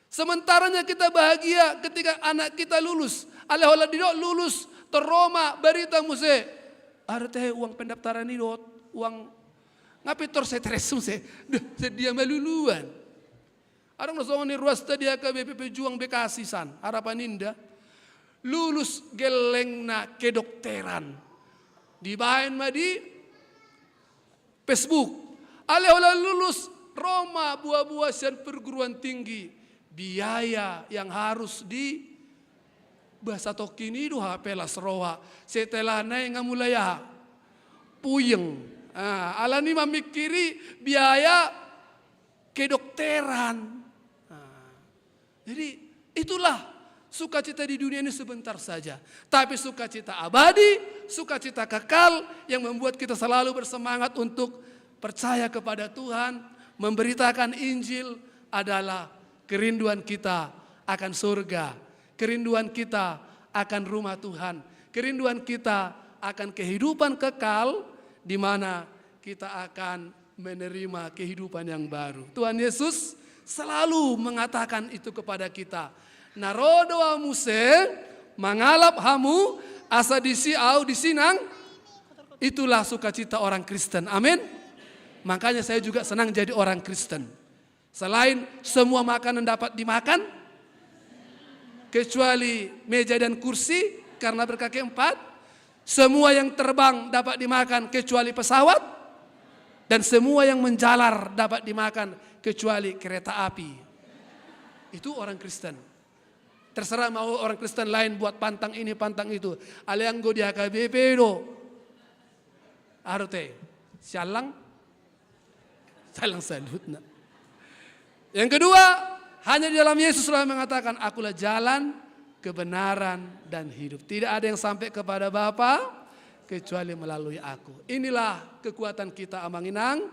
Sementaranya kita bahagia ketika anak kita lulus. Alai holan didok lulus, torus ro ma barita muse. Ate, uang pendaftaran i dohot uang, nga pintor stres muse. Duh, sedia ma luluan. Adong do songon i ruasta di H K B P Pejuang Bekasi san, Harapan Indah. Lulus gellengna kedokteran. Dibahen ma di Facebook. Alai holan lulus, ro ma boa-boa sian perguruan tinggi. Biaya yang harus di, bahasa tokkin i do hape las roha. Setelahna i nga mulai aha? Puyeng. Ah, alani mamingkiri biaya kedokteran. Nah, jadi itulah sukacita di dunia ini sebentar saja. Tapi sukacita abadi, sukacita kekal yang membuat kita selalu bersemangat untuk percaya kepada Tuhan, memberitakan Injil adalah kerinduan kita akan surga, kerinduan kita akan rumah Tuhan, kerinduan kita akan kehidupan kekal di mana kita akan menerima kehidupan yang baru. Tuhan Yesus selalu mengatakan itu kepada kita. Na ro do Ahu muse mangalap hamu, asa disi Ahu disi nang. Itulah sukacita orang Kristen. Amin. Makanya saya juga senang jadi orang Kristen. Selain semua makanan dapat dimakan, kecuali meja dan kursi karena berkaki empat, semua yang terbang dapat dimakan kecuali pesawat, dan semua yang menjalar dapat dimakan kecuali kereta api. Itu orang Kristen. Terserah mau orang Kristen lain buat pantang ini, pantang itu. Alai anggo di H K B P do. Ate, sialang. Salang saluhutna. Yang kedua, hanya di dalam Yesuslah mengatakan, "Akulah jalan, kebenaran, dan hidup. Tidak ada yang sampai kepada Bapa kecuali melalui Aku." Inilah kekuatan kita, Amang Inang.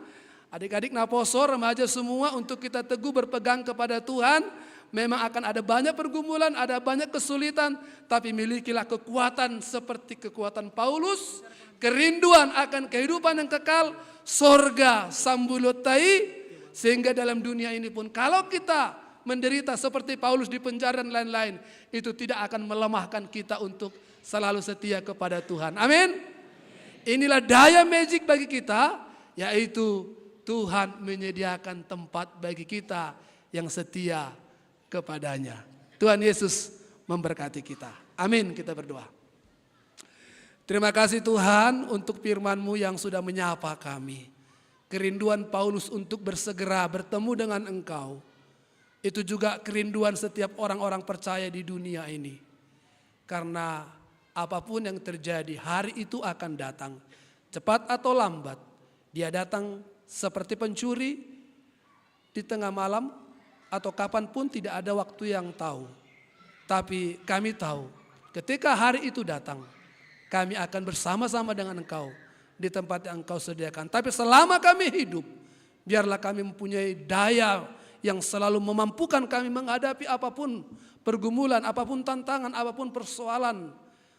Adik-adik naposo, remaja semua, untuk kita teguh berpegang kepada Tuhan. Memang akan ada banyak pergumulan, ada banyak kesulitan, tapi milikilah kekuatan seperti kekuatan Paulus, kerinduan akan kehidupan yang kekal, sorga sambulion ta i, sehingga dalam dunia ini pun kalau kita menderita seperti Paulus di penjara dan lain-lain, itu tidak akan melemahkan kita untuk selalu setia kepada Tuhan. Amin. Inilah daya magic bagi kita, yaitu Tuhan menyediakan tempat bagi kita yang setia kepada-Nya. Tuhan Yesus memberkati kita. Amin. Kita berdoa. Terima kasih Tuhan untuk firman-Mu yang sudah menyapa kami. Kerinduan Paulus untuk bersegera bertemu dengan Engkau. Itu juga kerinduan setiap orang-orang percaya di dunia ini. Karena apapun yang terjadi, hari itu akan datang. Cepat atau lambat, dia datang seperti pencuri di tengah malam, atau kapanpun, tidak ada waktu yang tahu. Tapi kami tahu, ketika hari itu datang, kami akan bersama-sama dengan Engkau di tempat yang Engkau sediakan. Tapi selama kami hidup, biarlah kami mempunyai daya yang selalu memampukan kami menghadapi apapun pergumulan, apapun tantangan, apapun persoalan,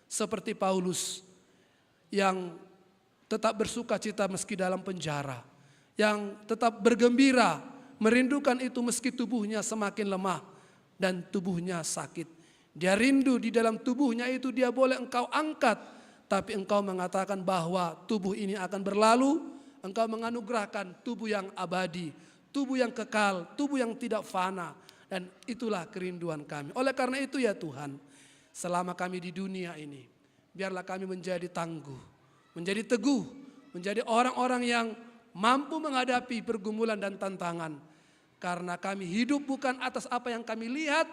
seperti Paulus yang tetap bersukacita meski dalam penjara, yang tetap bergembira, merindukan itu meski tubuhnya semakin lemah dan tubuhnya sakit. Dia rindu di dalam tubuhnya itu dia boleh Engkau angkat, tapi Engkau mengatakan bahwa tubuh ini akan berlalu, Engkau menganugerahkan tubuh yang abadi, tubuh yang kekal, tubuh yang tidak fana. Dan itulah kerinduan kami. Oleh karena itu ya Tuhan, selama kami di dunia ini, biarlah kami menjadi tangguh, menjadi teguh, menjadi orang-orang yang mampu menghadapi pergumulan dan tantangan. Karena kami hidup bukan atas apa yang kami lihat,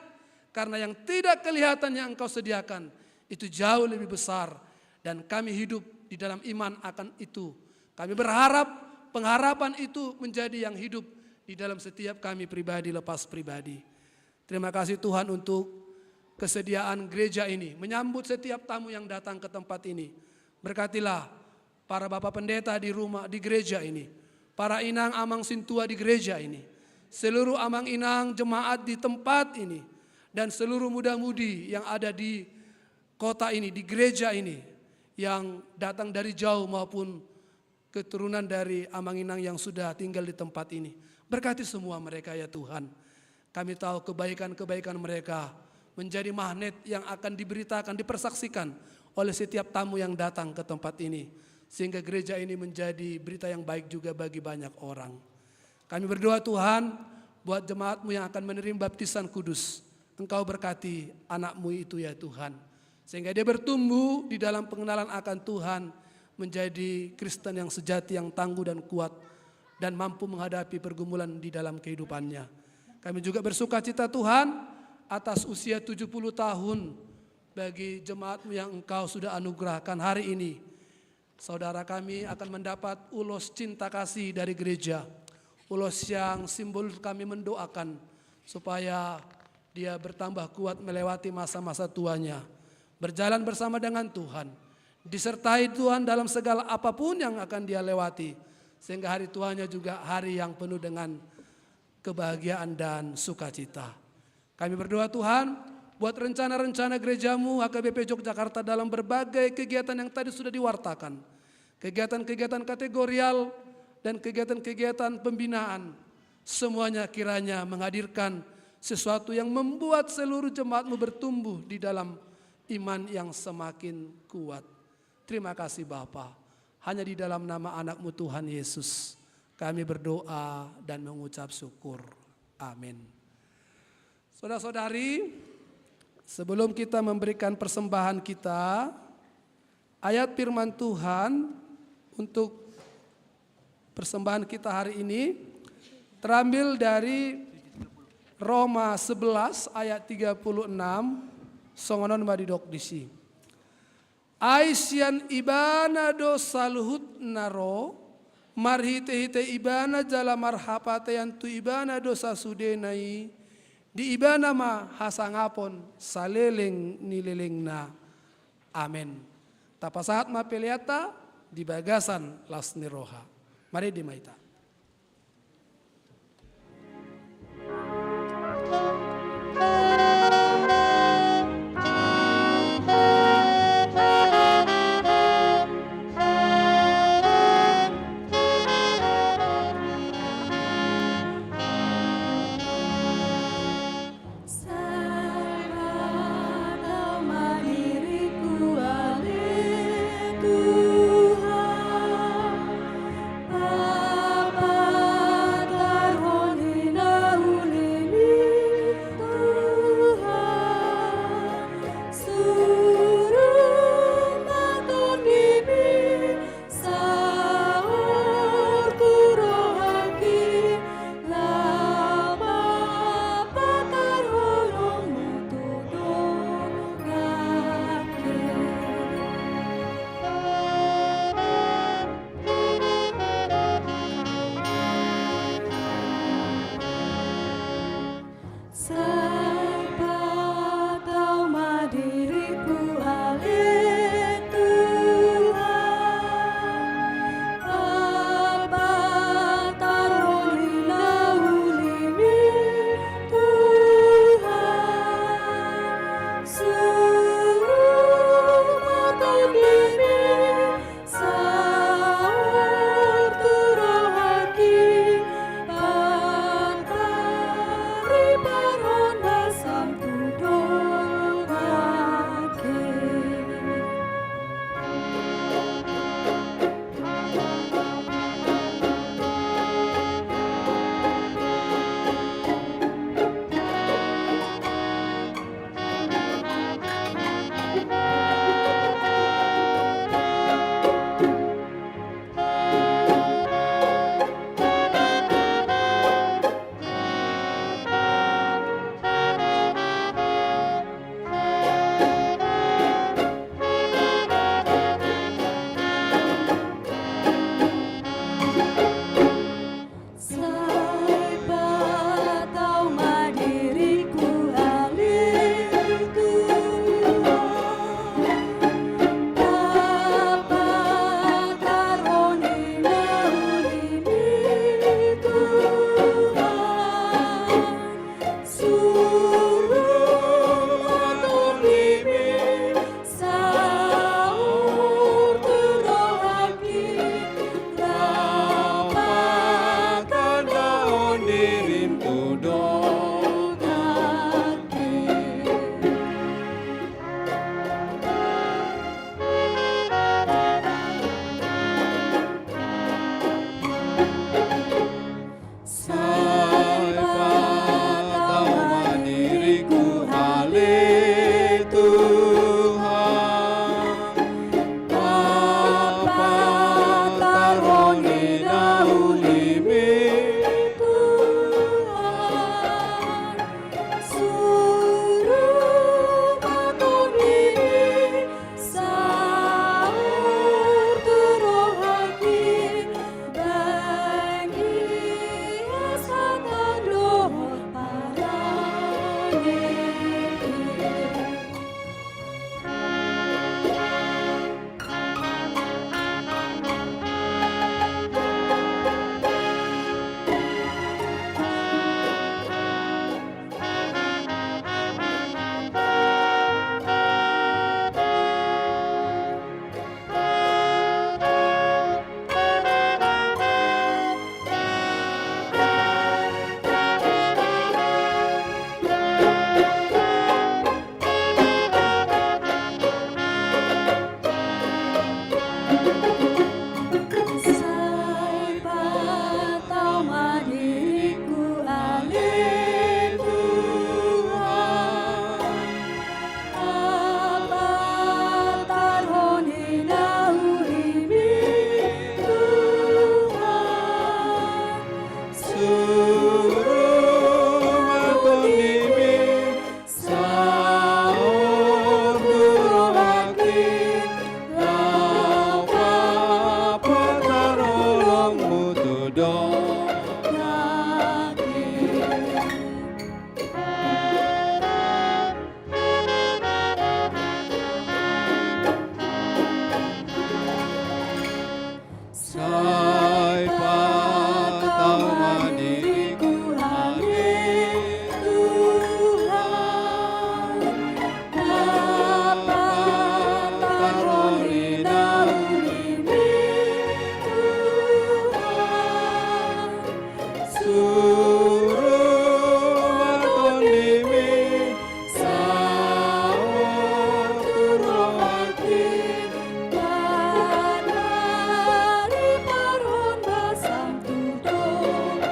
karena yang tidak kelihatan yang Engkau sediakan itu jauh lebih besar, dan kami hidup di dalam iman akan itu. Kami berharap pengharapan itu menjadi yang hidup di dalam setiap kami pribadi lepas pribadi. Terima kasih Tuhan untuk kesediaan gereja ini menyambut setiap tamu yang datang ke tempat ini. Berkatilah para bapak pendeta di rumah, di gereja ini, para inang amang sintua di gereja ini, seluruh amang inang jemaat di tempat ini, dan seluruh muda-mudi yang ada di kota ini, di gereja ini, yang datang dari jauh maupun keturunan dari amang inang yang sudah tinggal di tempat ini. Berkati semua mereka ya Tuhan. Kami tahu kebaikan-kebaikan mereka menjadi magnet yang akan diberitakan, dipersaksikan oleh setiap tamu yang datang ke tempat ini. Sehingga gereja ini menjadi berita yang baik juga bagi banyak orang. Kami berdoa Tuhan, buat jemaat-Mu yang akan menerima baptisan kudus. Engkau berkati anak-Mu itu ya Tuhan. Sehingga dia bertumbuh di dalam pengenalan akan Tuhan, menjadi Kristen yang sejati, yang tangguh dan kuat, dan mampu menghadapi pergumulan di dalam kehidupannya. Kami juga bersukacita Tuhan atas usia tujuh puluh tahun bagi jemaat-Mu yang Engkau sudah anugerahkan hari ini. Saudara kami akan mendapat ulos cinta kasih dari gereja. Ulos yang simbol kami mendoakan supaya dia bertambah kuat melewati masa-masa tuanya. Berjalan bersama dengan Tuhan. Disertai Tuhan dalam segala apapun yang akan dia lewati. Sehingga hari tuanya juga hari yang penuh dengan kebahagiaan dan sukacita. Kami berdoa Tuhan, buat rencana-rencana gereja-Mu H K B P Yogyakarta dalam berbagai kegiatan yang tadi sudah diwartakan. Kegiatan-kegiatan kategorial dan kegiatan-kegiatan pembinaan. Semuanya kiranya menghadirkan sesuatu yang membuat seluruh jemaat-Mu bertumbuh di dalam iman yang semakin kuat. Terima kasih Bapa. Hanya di dalam nama Anak-Mu Tuhan Yesus kami berdoa dan mengucap syukur. Amin. Saudara-saudari, sebelum kita memberikan persembahan kita, ayat firman Tuhan untuk persembahan kita hari ini terambil dari Roma sebelas ayat tiga puluh enam, songon on ma didok disi. Ai sian Ibana do saluhutna ro, marhite-hite Ibana jala marhapatean tu Ibana do sasudena i, di Ibana ma hasangapon saleleng ni lelengna. Amen. Tapasahat ma peleanta di bagasan las ni roha. Marende ma hita. diriku ale Tuhan, dapat paroli na ulimi Tuhan. Suru ma tondimi, saur tu rohangki, dan bari parhonda sang tu donganki.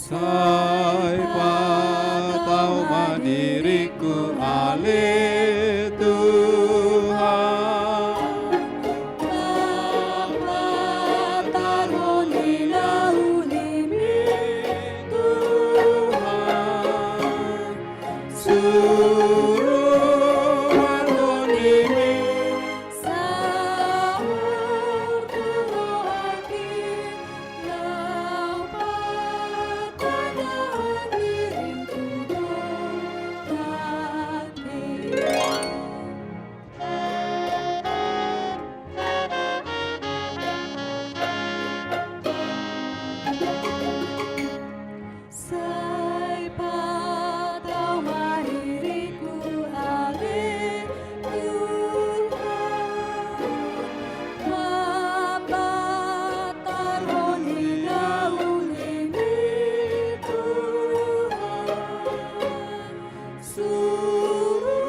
Sai patau ma diriku ale Tuhan, dapat paroli na ulimi Tuhan. Suru ma tondimi, saur tu rohangki, laho patandahon diringku tu donganki. Sai patau ma diriku ale Tuhan, dapat paroli na ulimi Tuhan. Suru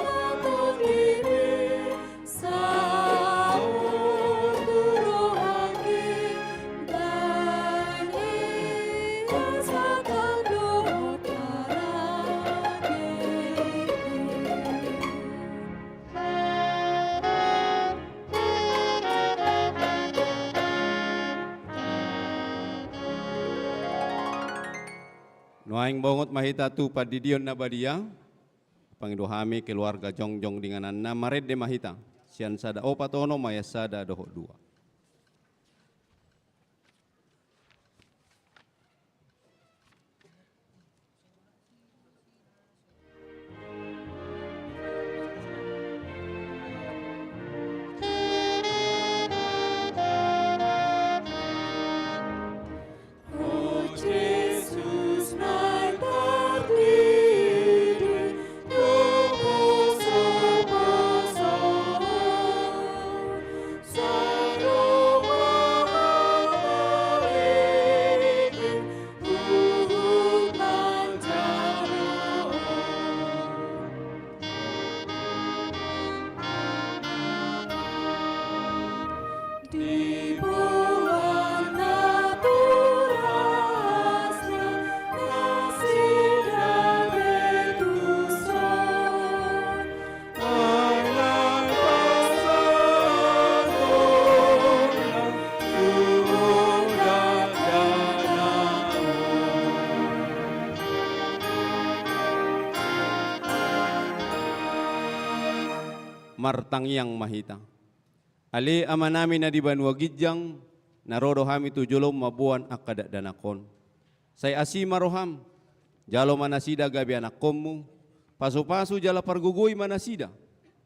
ma tondimi, saur tu rohangki, dan ia sahat dohot harani. Nuaeng bongot ma hita tu pandidion na badia. Pangido hami keluarga jongjong di ingananna, marende ma hita sian sada opat onom ayat sada dohot dua. Diboan na turasna nasida be tuson. Martangiang ma hita. Ale Amanami na di banua ginjang, na ro do hami tu jolom mamboan angka dakdanak on. Sai asi ma roham, jalo ma nasida gabe anakkonmu, pasupasu jala pargogoi ma nasida,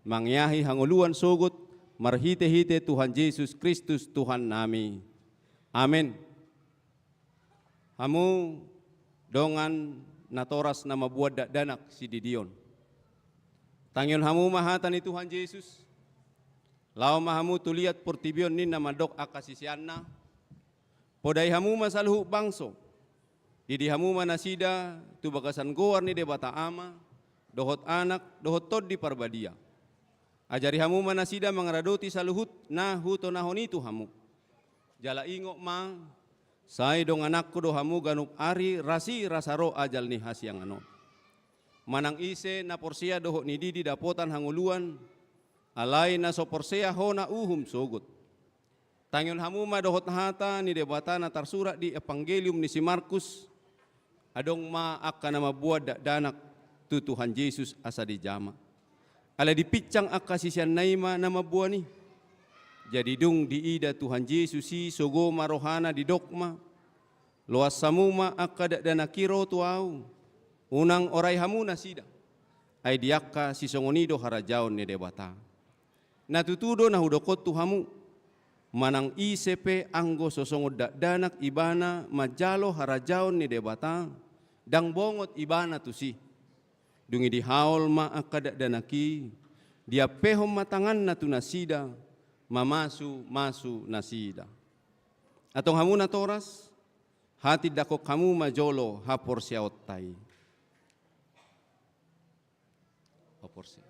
mangeahi hangoluan sogot, marhitehite Tuhan Jesus Kristus Tuhannami. Amen. Hamu dongan natoras na mamboan dakdanak sididion. Tangihon hamu ma hata ni Tuhan Jesus. Laho ma hamu tu liat portibi on ninna mandok angka siseanna. Podai hamu ma saluhut bangso. Didi hamu ma nasida tu bagasan goar ni Debata Ama, dohot Anak, dohot Tondi Parbadia. Ajari hamu ma nasida mangaradoti saluhut na hutonahon i tu hamu. Jala ingot ma, sai dongananku do hamu ganup ari, rasi rasa ro ajal ni hasiangan on. Manang ise na porsea dohot ni didi dapotan hangoluan, alai na so porsea hona uhum sogot. Tangihon hamu ma dohot hata ni Debata na tarsurat di Evangelium ni si Markus, adong ma angka na mamboan dakdanak tu Tuhan Jesus asa dijama. Alai dipinsang angka siseanna i ma na mamboan i. Jadi dung diida Tuhan Jesus i sogo ma rohana didok ma, loas hamu ma angka dakdanak i ro tu ahu, unang orai hamu nasida. Ai di angka sisongon i do harajaon ni Debata. Na tutu do na hudok on tu hamu, manang ise pe anggo so songon dakdanak ibana manjalo harajaon ni Debata, ndang bongot ibana tusi. Dung i dihaol ma angka dakdanak i, diampehon ma tanganna tu nasida, mamasumasu nasida. Antong hamu natoras, hatindangkon hamu ma jolo haporseaonta i. Haporse.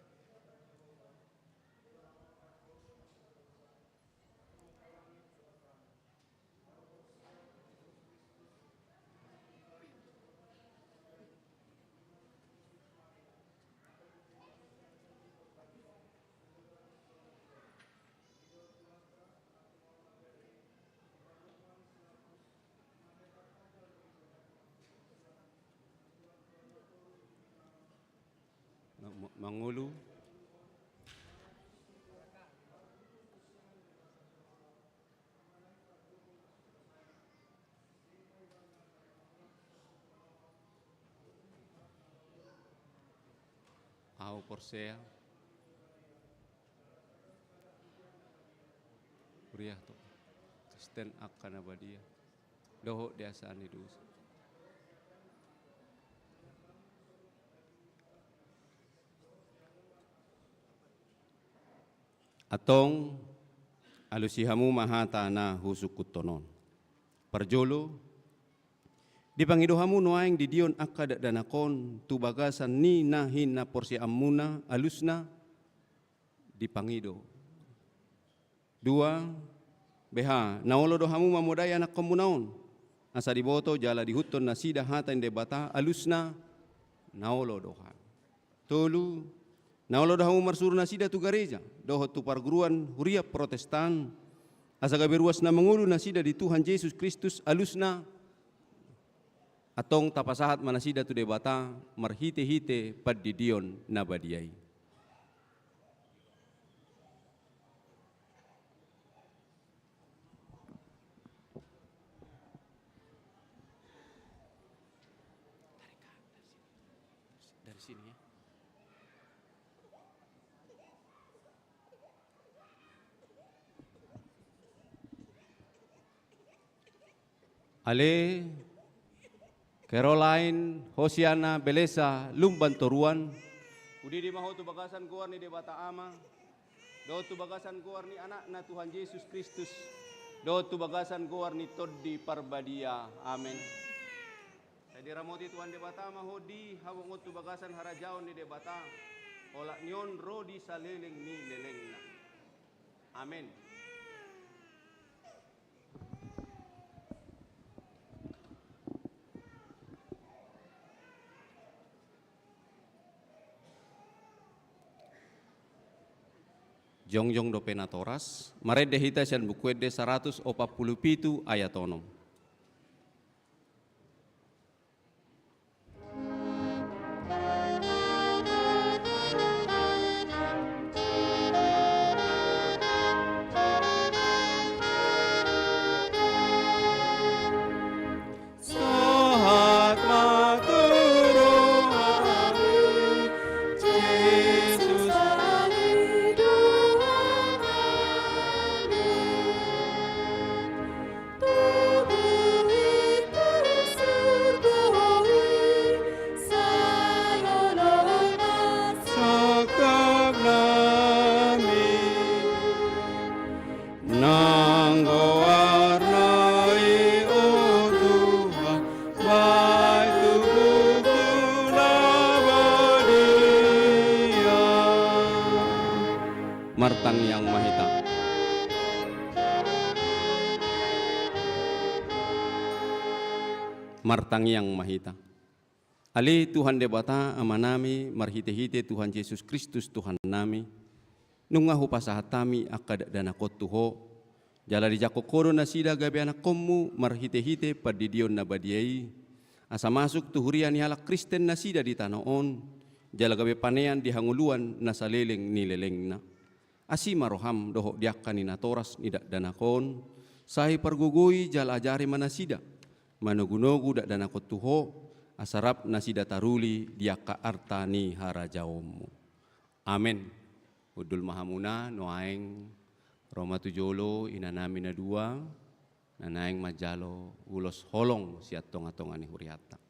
Ma-, ma-, mangolu. Ahu porsea. Huria tu Kristen angka na badia. Dohot di asa ni dosa. Antong, alusi hamu ma hata na husungkunhon on. Parjolo, dipangido hamu nuaeng didion angka dakdanak on tu bagasan ni na hinaporseaanmuna, alusna, dipangido. Dua, beha, na olo do hamu mamodai anakkonmuna on, asa diboto jala diihuthon nasida hata ni Debata, alusna, na olo do hami. Tolu, na olo do hamu marsuru nasida tu gareja, dohot tu parguruan huria Protestan, asa gabe ruas na mangolu nasida di Tuhan Jesus Kristus, alusna, antong tapasahat ma nasida tu Debata marhitehite pandidion na badia i. Dari sini ya. Ale, Caroline Hosiana Belesa Lumban Toruan, hudidi ma ho tu bagasan goar ni Debata Ama, dohot tu bagasan goar ni Anakna Tuhan Jesus Kristus, dohot tu bagasan goar ni Tondi Parbadia. Amen. Sai diramoti Tuhan Debata ma ho di hamu on tu bagasan harajaon ni Debata, olat ni on ro di saleleng ni lelengna. Amen. Jongjong dope natoras, marende hita sian Buku Ende saratus opat pulu pitu ayat onom. Sahat ma tu rohami, Jesus. Tubuhi tu surgo i, sai olo ma sangkap nami. Nang goarna i, o Tuhan, bahen tu buku na badia. Martangiang ma hita. Martangiang ma hita. Ale Tuhan Debata Amanami, marhitehite Tuhan Jesus Kristus Tuhannami, nunga hupasahat hami angka dakdanak on tu Ho, jala dijangkon Ho do nasida gabe anakkonMu marhitehite pandidion na badia i, asa masuk tu huria ni halak Kristen nasida di tano on, jala gabe panean di hangoluan na saleleng ni lelengna. Asi ma rohaM dohot di angka ni natoras ni dakdanak on, sai pargogoi jala ajari ma nasida manogunogu dakdanak on tu Ho, asa rap nasida taruli di angka arta ni harajaonMu. Amen. Hundul ma hamuna, nuaeng ro ma tu jolo inanami na dua, na naeng manjalo ulos holong sian tongatonga ni hurianta.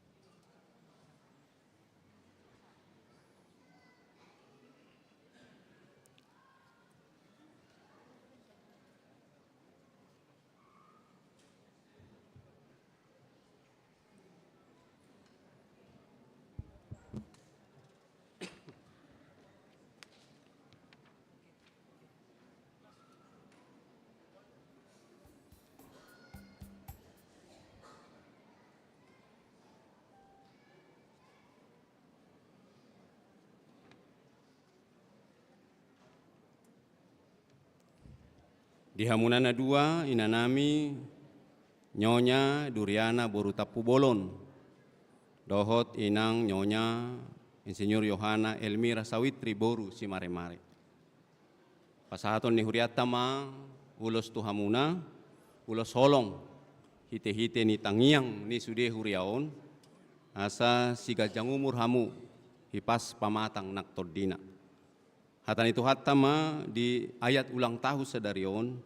Di hamuna na dua, inanami, Nyonya Duriana boru Tampubolon, dohot inang Nyonya Insinyur Yohana Elmira Sawitri boru Simaremare. Pasahaton ni hurianta ma ulos tu hamuna, ulos holong, hitehite ni tangiang ni sude huria on, asa siganjang umur hamu, hipas pamatang nang tondina. Hata ni Tuhanta ma di ayat ulang tahun sadari on,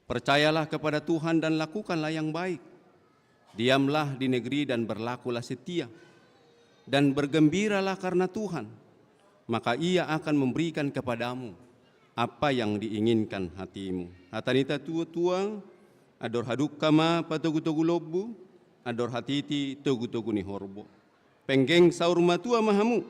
percayalah kepada Tuhan dan lakukanlah yang baik. Diamlah di negeri dan berlakulah setia. Dan bergembiralah karena Tuhan, maka Ia akan memberikan kepadamu apa yang diinginkan hatimu. Hata ni natuatua, andor hadungka ma patogutogu lombu, andor hatiti togutogu ni horbo. Penggeng saur matua ma hamu,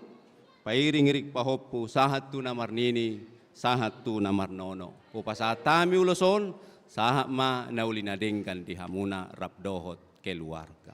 pairingiring pahompu sahat tu na marnini, sahat tu na marnono. Hupasahat hami ulos on, sahat ma na uli na denggan di hamuna rap dohot keluarga.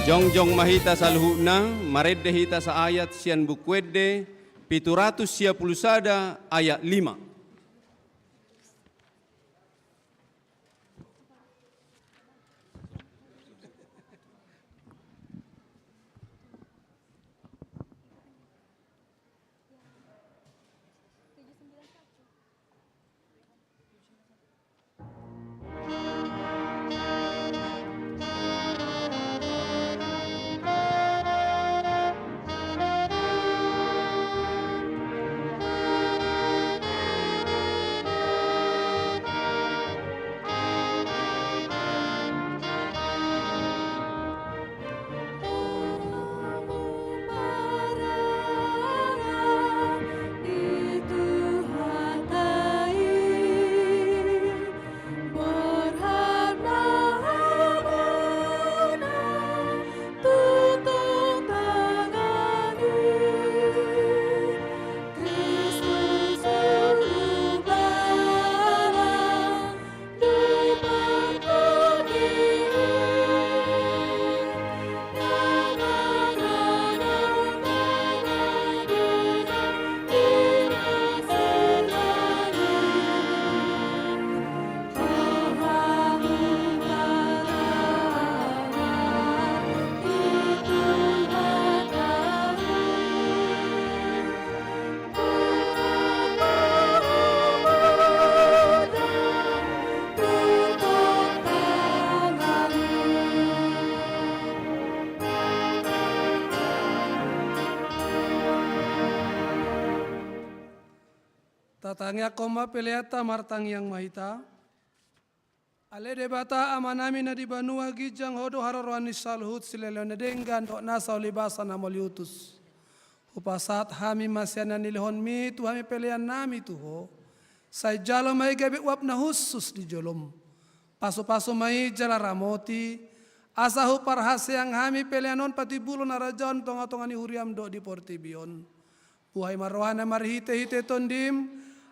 Jongjong ma hita saluhutna, marende hita saayat sian Buku Ende pitu ratus sia pulu sada ayat lima. Tangiangkon ma peleanta, martangiang ma hita. Ale Debata Amanami na di banua ginjang, Ho do haroroan ni saluhut silehon na denggan dohot nasa ulibasa na mauliutus. Hupasahat hami ma sian na nilehonMi tu hami peleannami tu Ho. Sai jalo ma i gabe uap na hushus di jolom. Pasupasu ma i jala ramoti, asa huparhaseang hami pelean on patimbulhon harajaon di tongatonga ni huriaM dohot di portibi on. Buhai ma rohana marhitehite TondiM,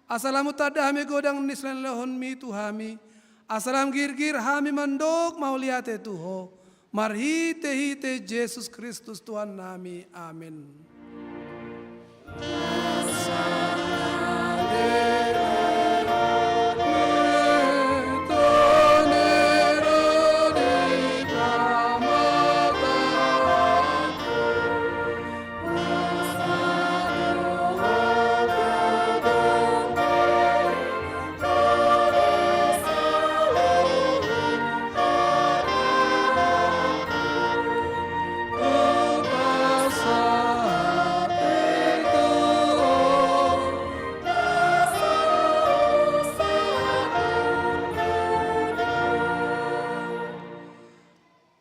asa lam tanda hami godang ni silehonLehonMi tu hami, asa lam girgir hami mandok mauliate tu Ho, marhitehite Jesus Kristus Tuhannami. Amen.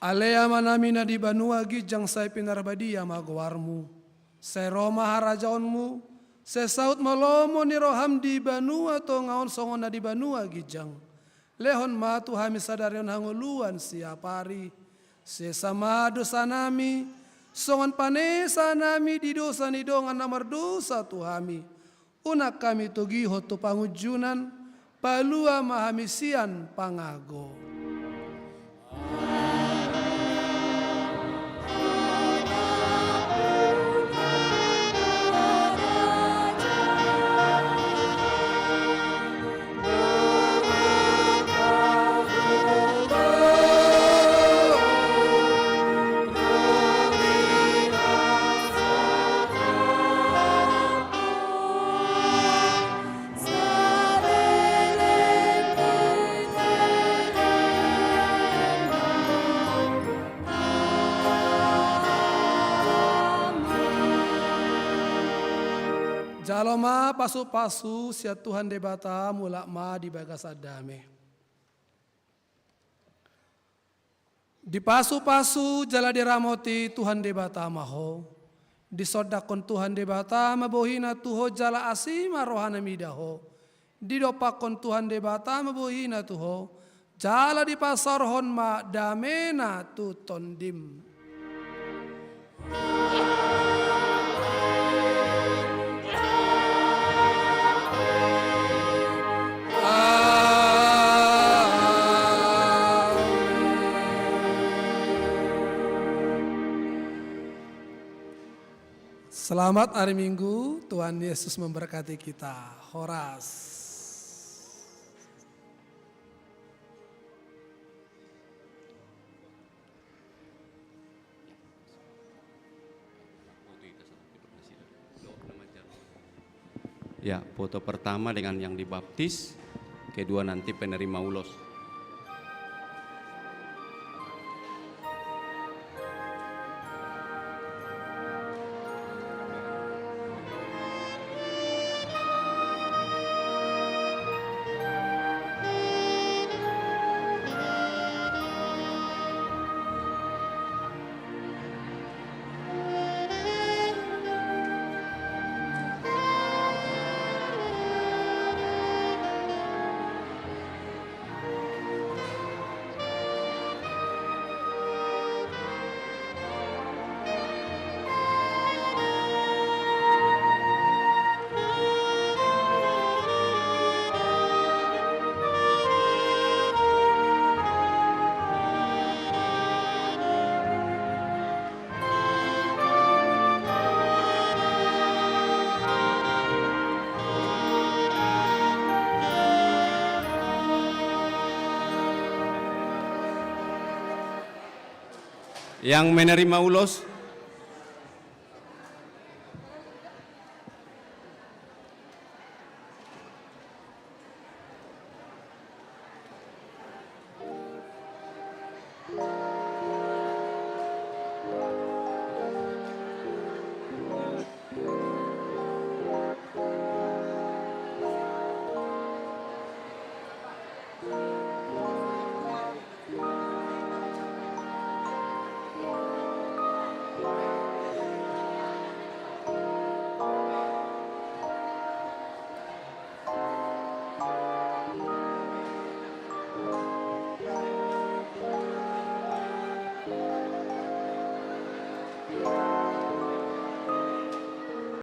Ale Amanami na di banua ginjang, sai pinarbadia ma goarMu. Sai ro ma harajaonMu. Sai saut ma lomo ni rohaM di banua tonga on songon na di banua ginjang. Lehon ma tu hami sadari on hangoluan siapari. Sesa ma dosanami, songon panesanami di dosa ni dongan na mardosa tu hami. Unang hami togihon tu pangunjunan, palua ma hami sian pangago. Jalo ma pasupasu sian Tuhan Debata, mulak ma di bagasan dame. Dipasupasu jala diramoti Tuhan Debata ma ho. Disondangkon Tuhan Debata ma bohiNa tu ho jala asi ma rohaNa mida ho. Didompakkon Tuhan Debata ma bohiNa tu ho jala dipasaorhon ma dameNa tu tondim. Selamat hari Minggu, Tuhan Yesus memberkati kita. Horas. Ya, foto pertama dengan yang dibaptis, kedua nanti penerima ulos. Yang menerima ulos.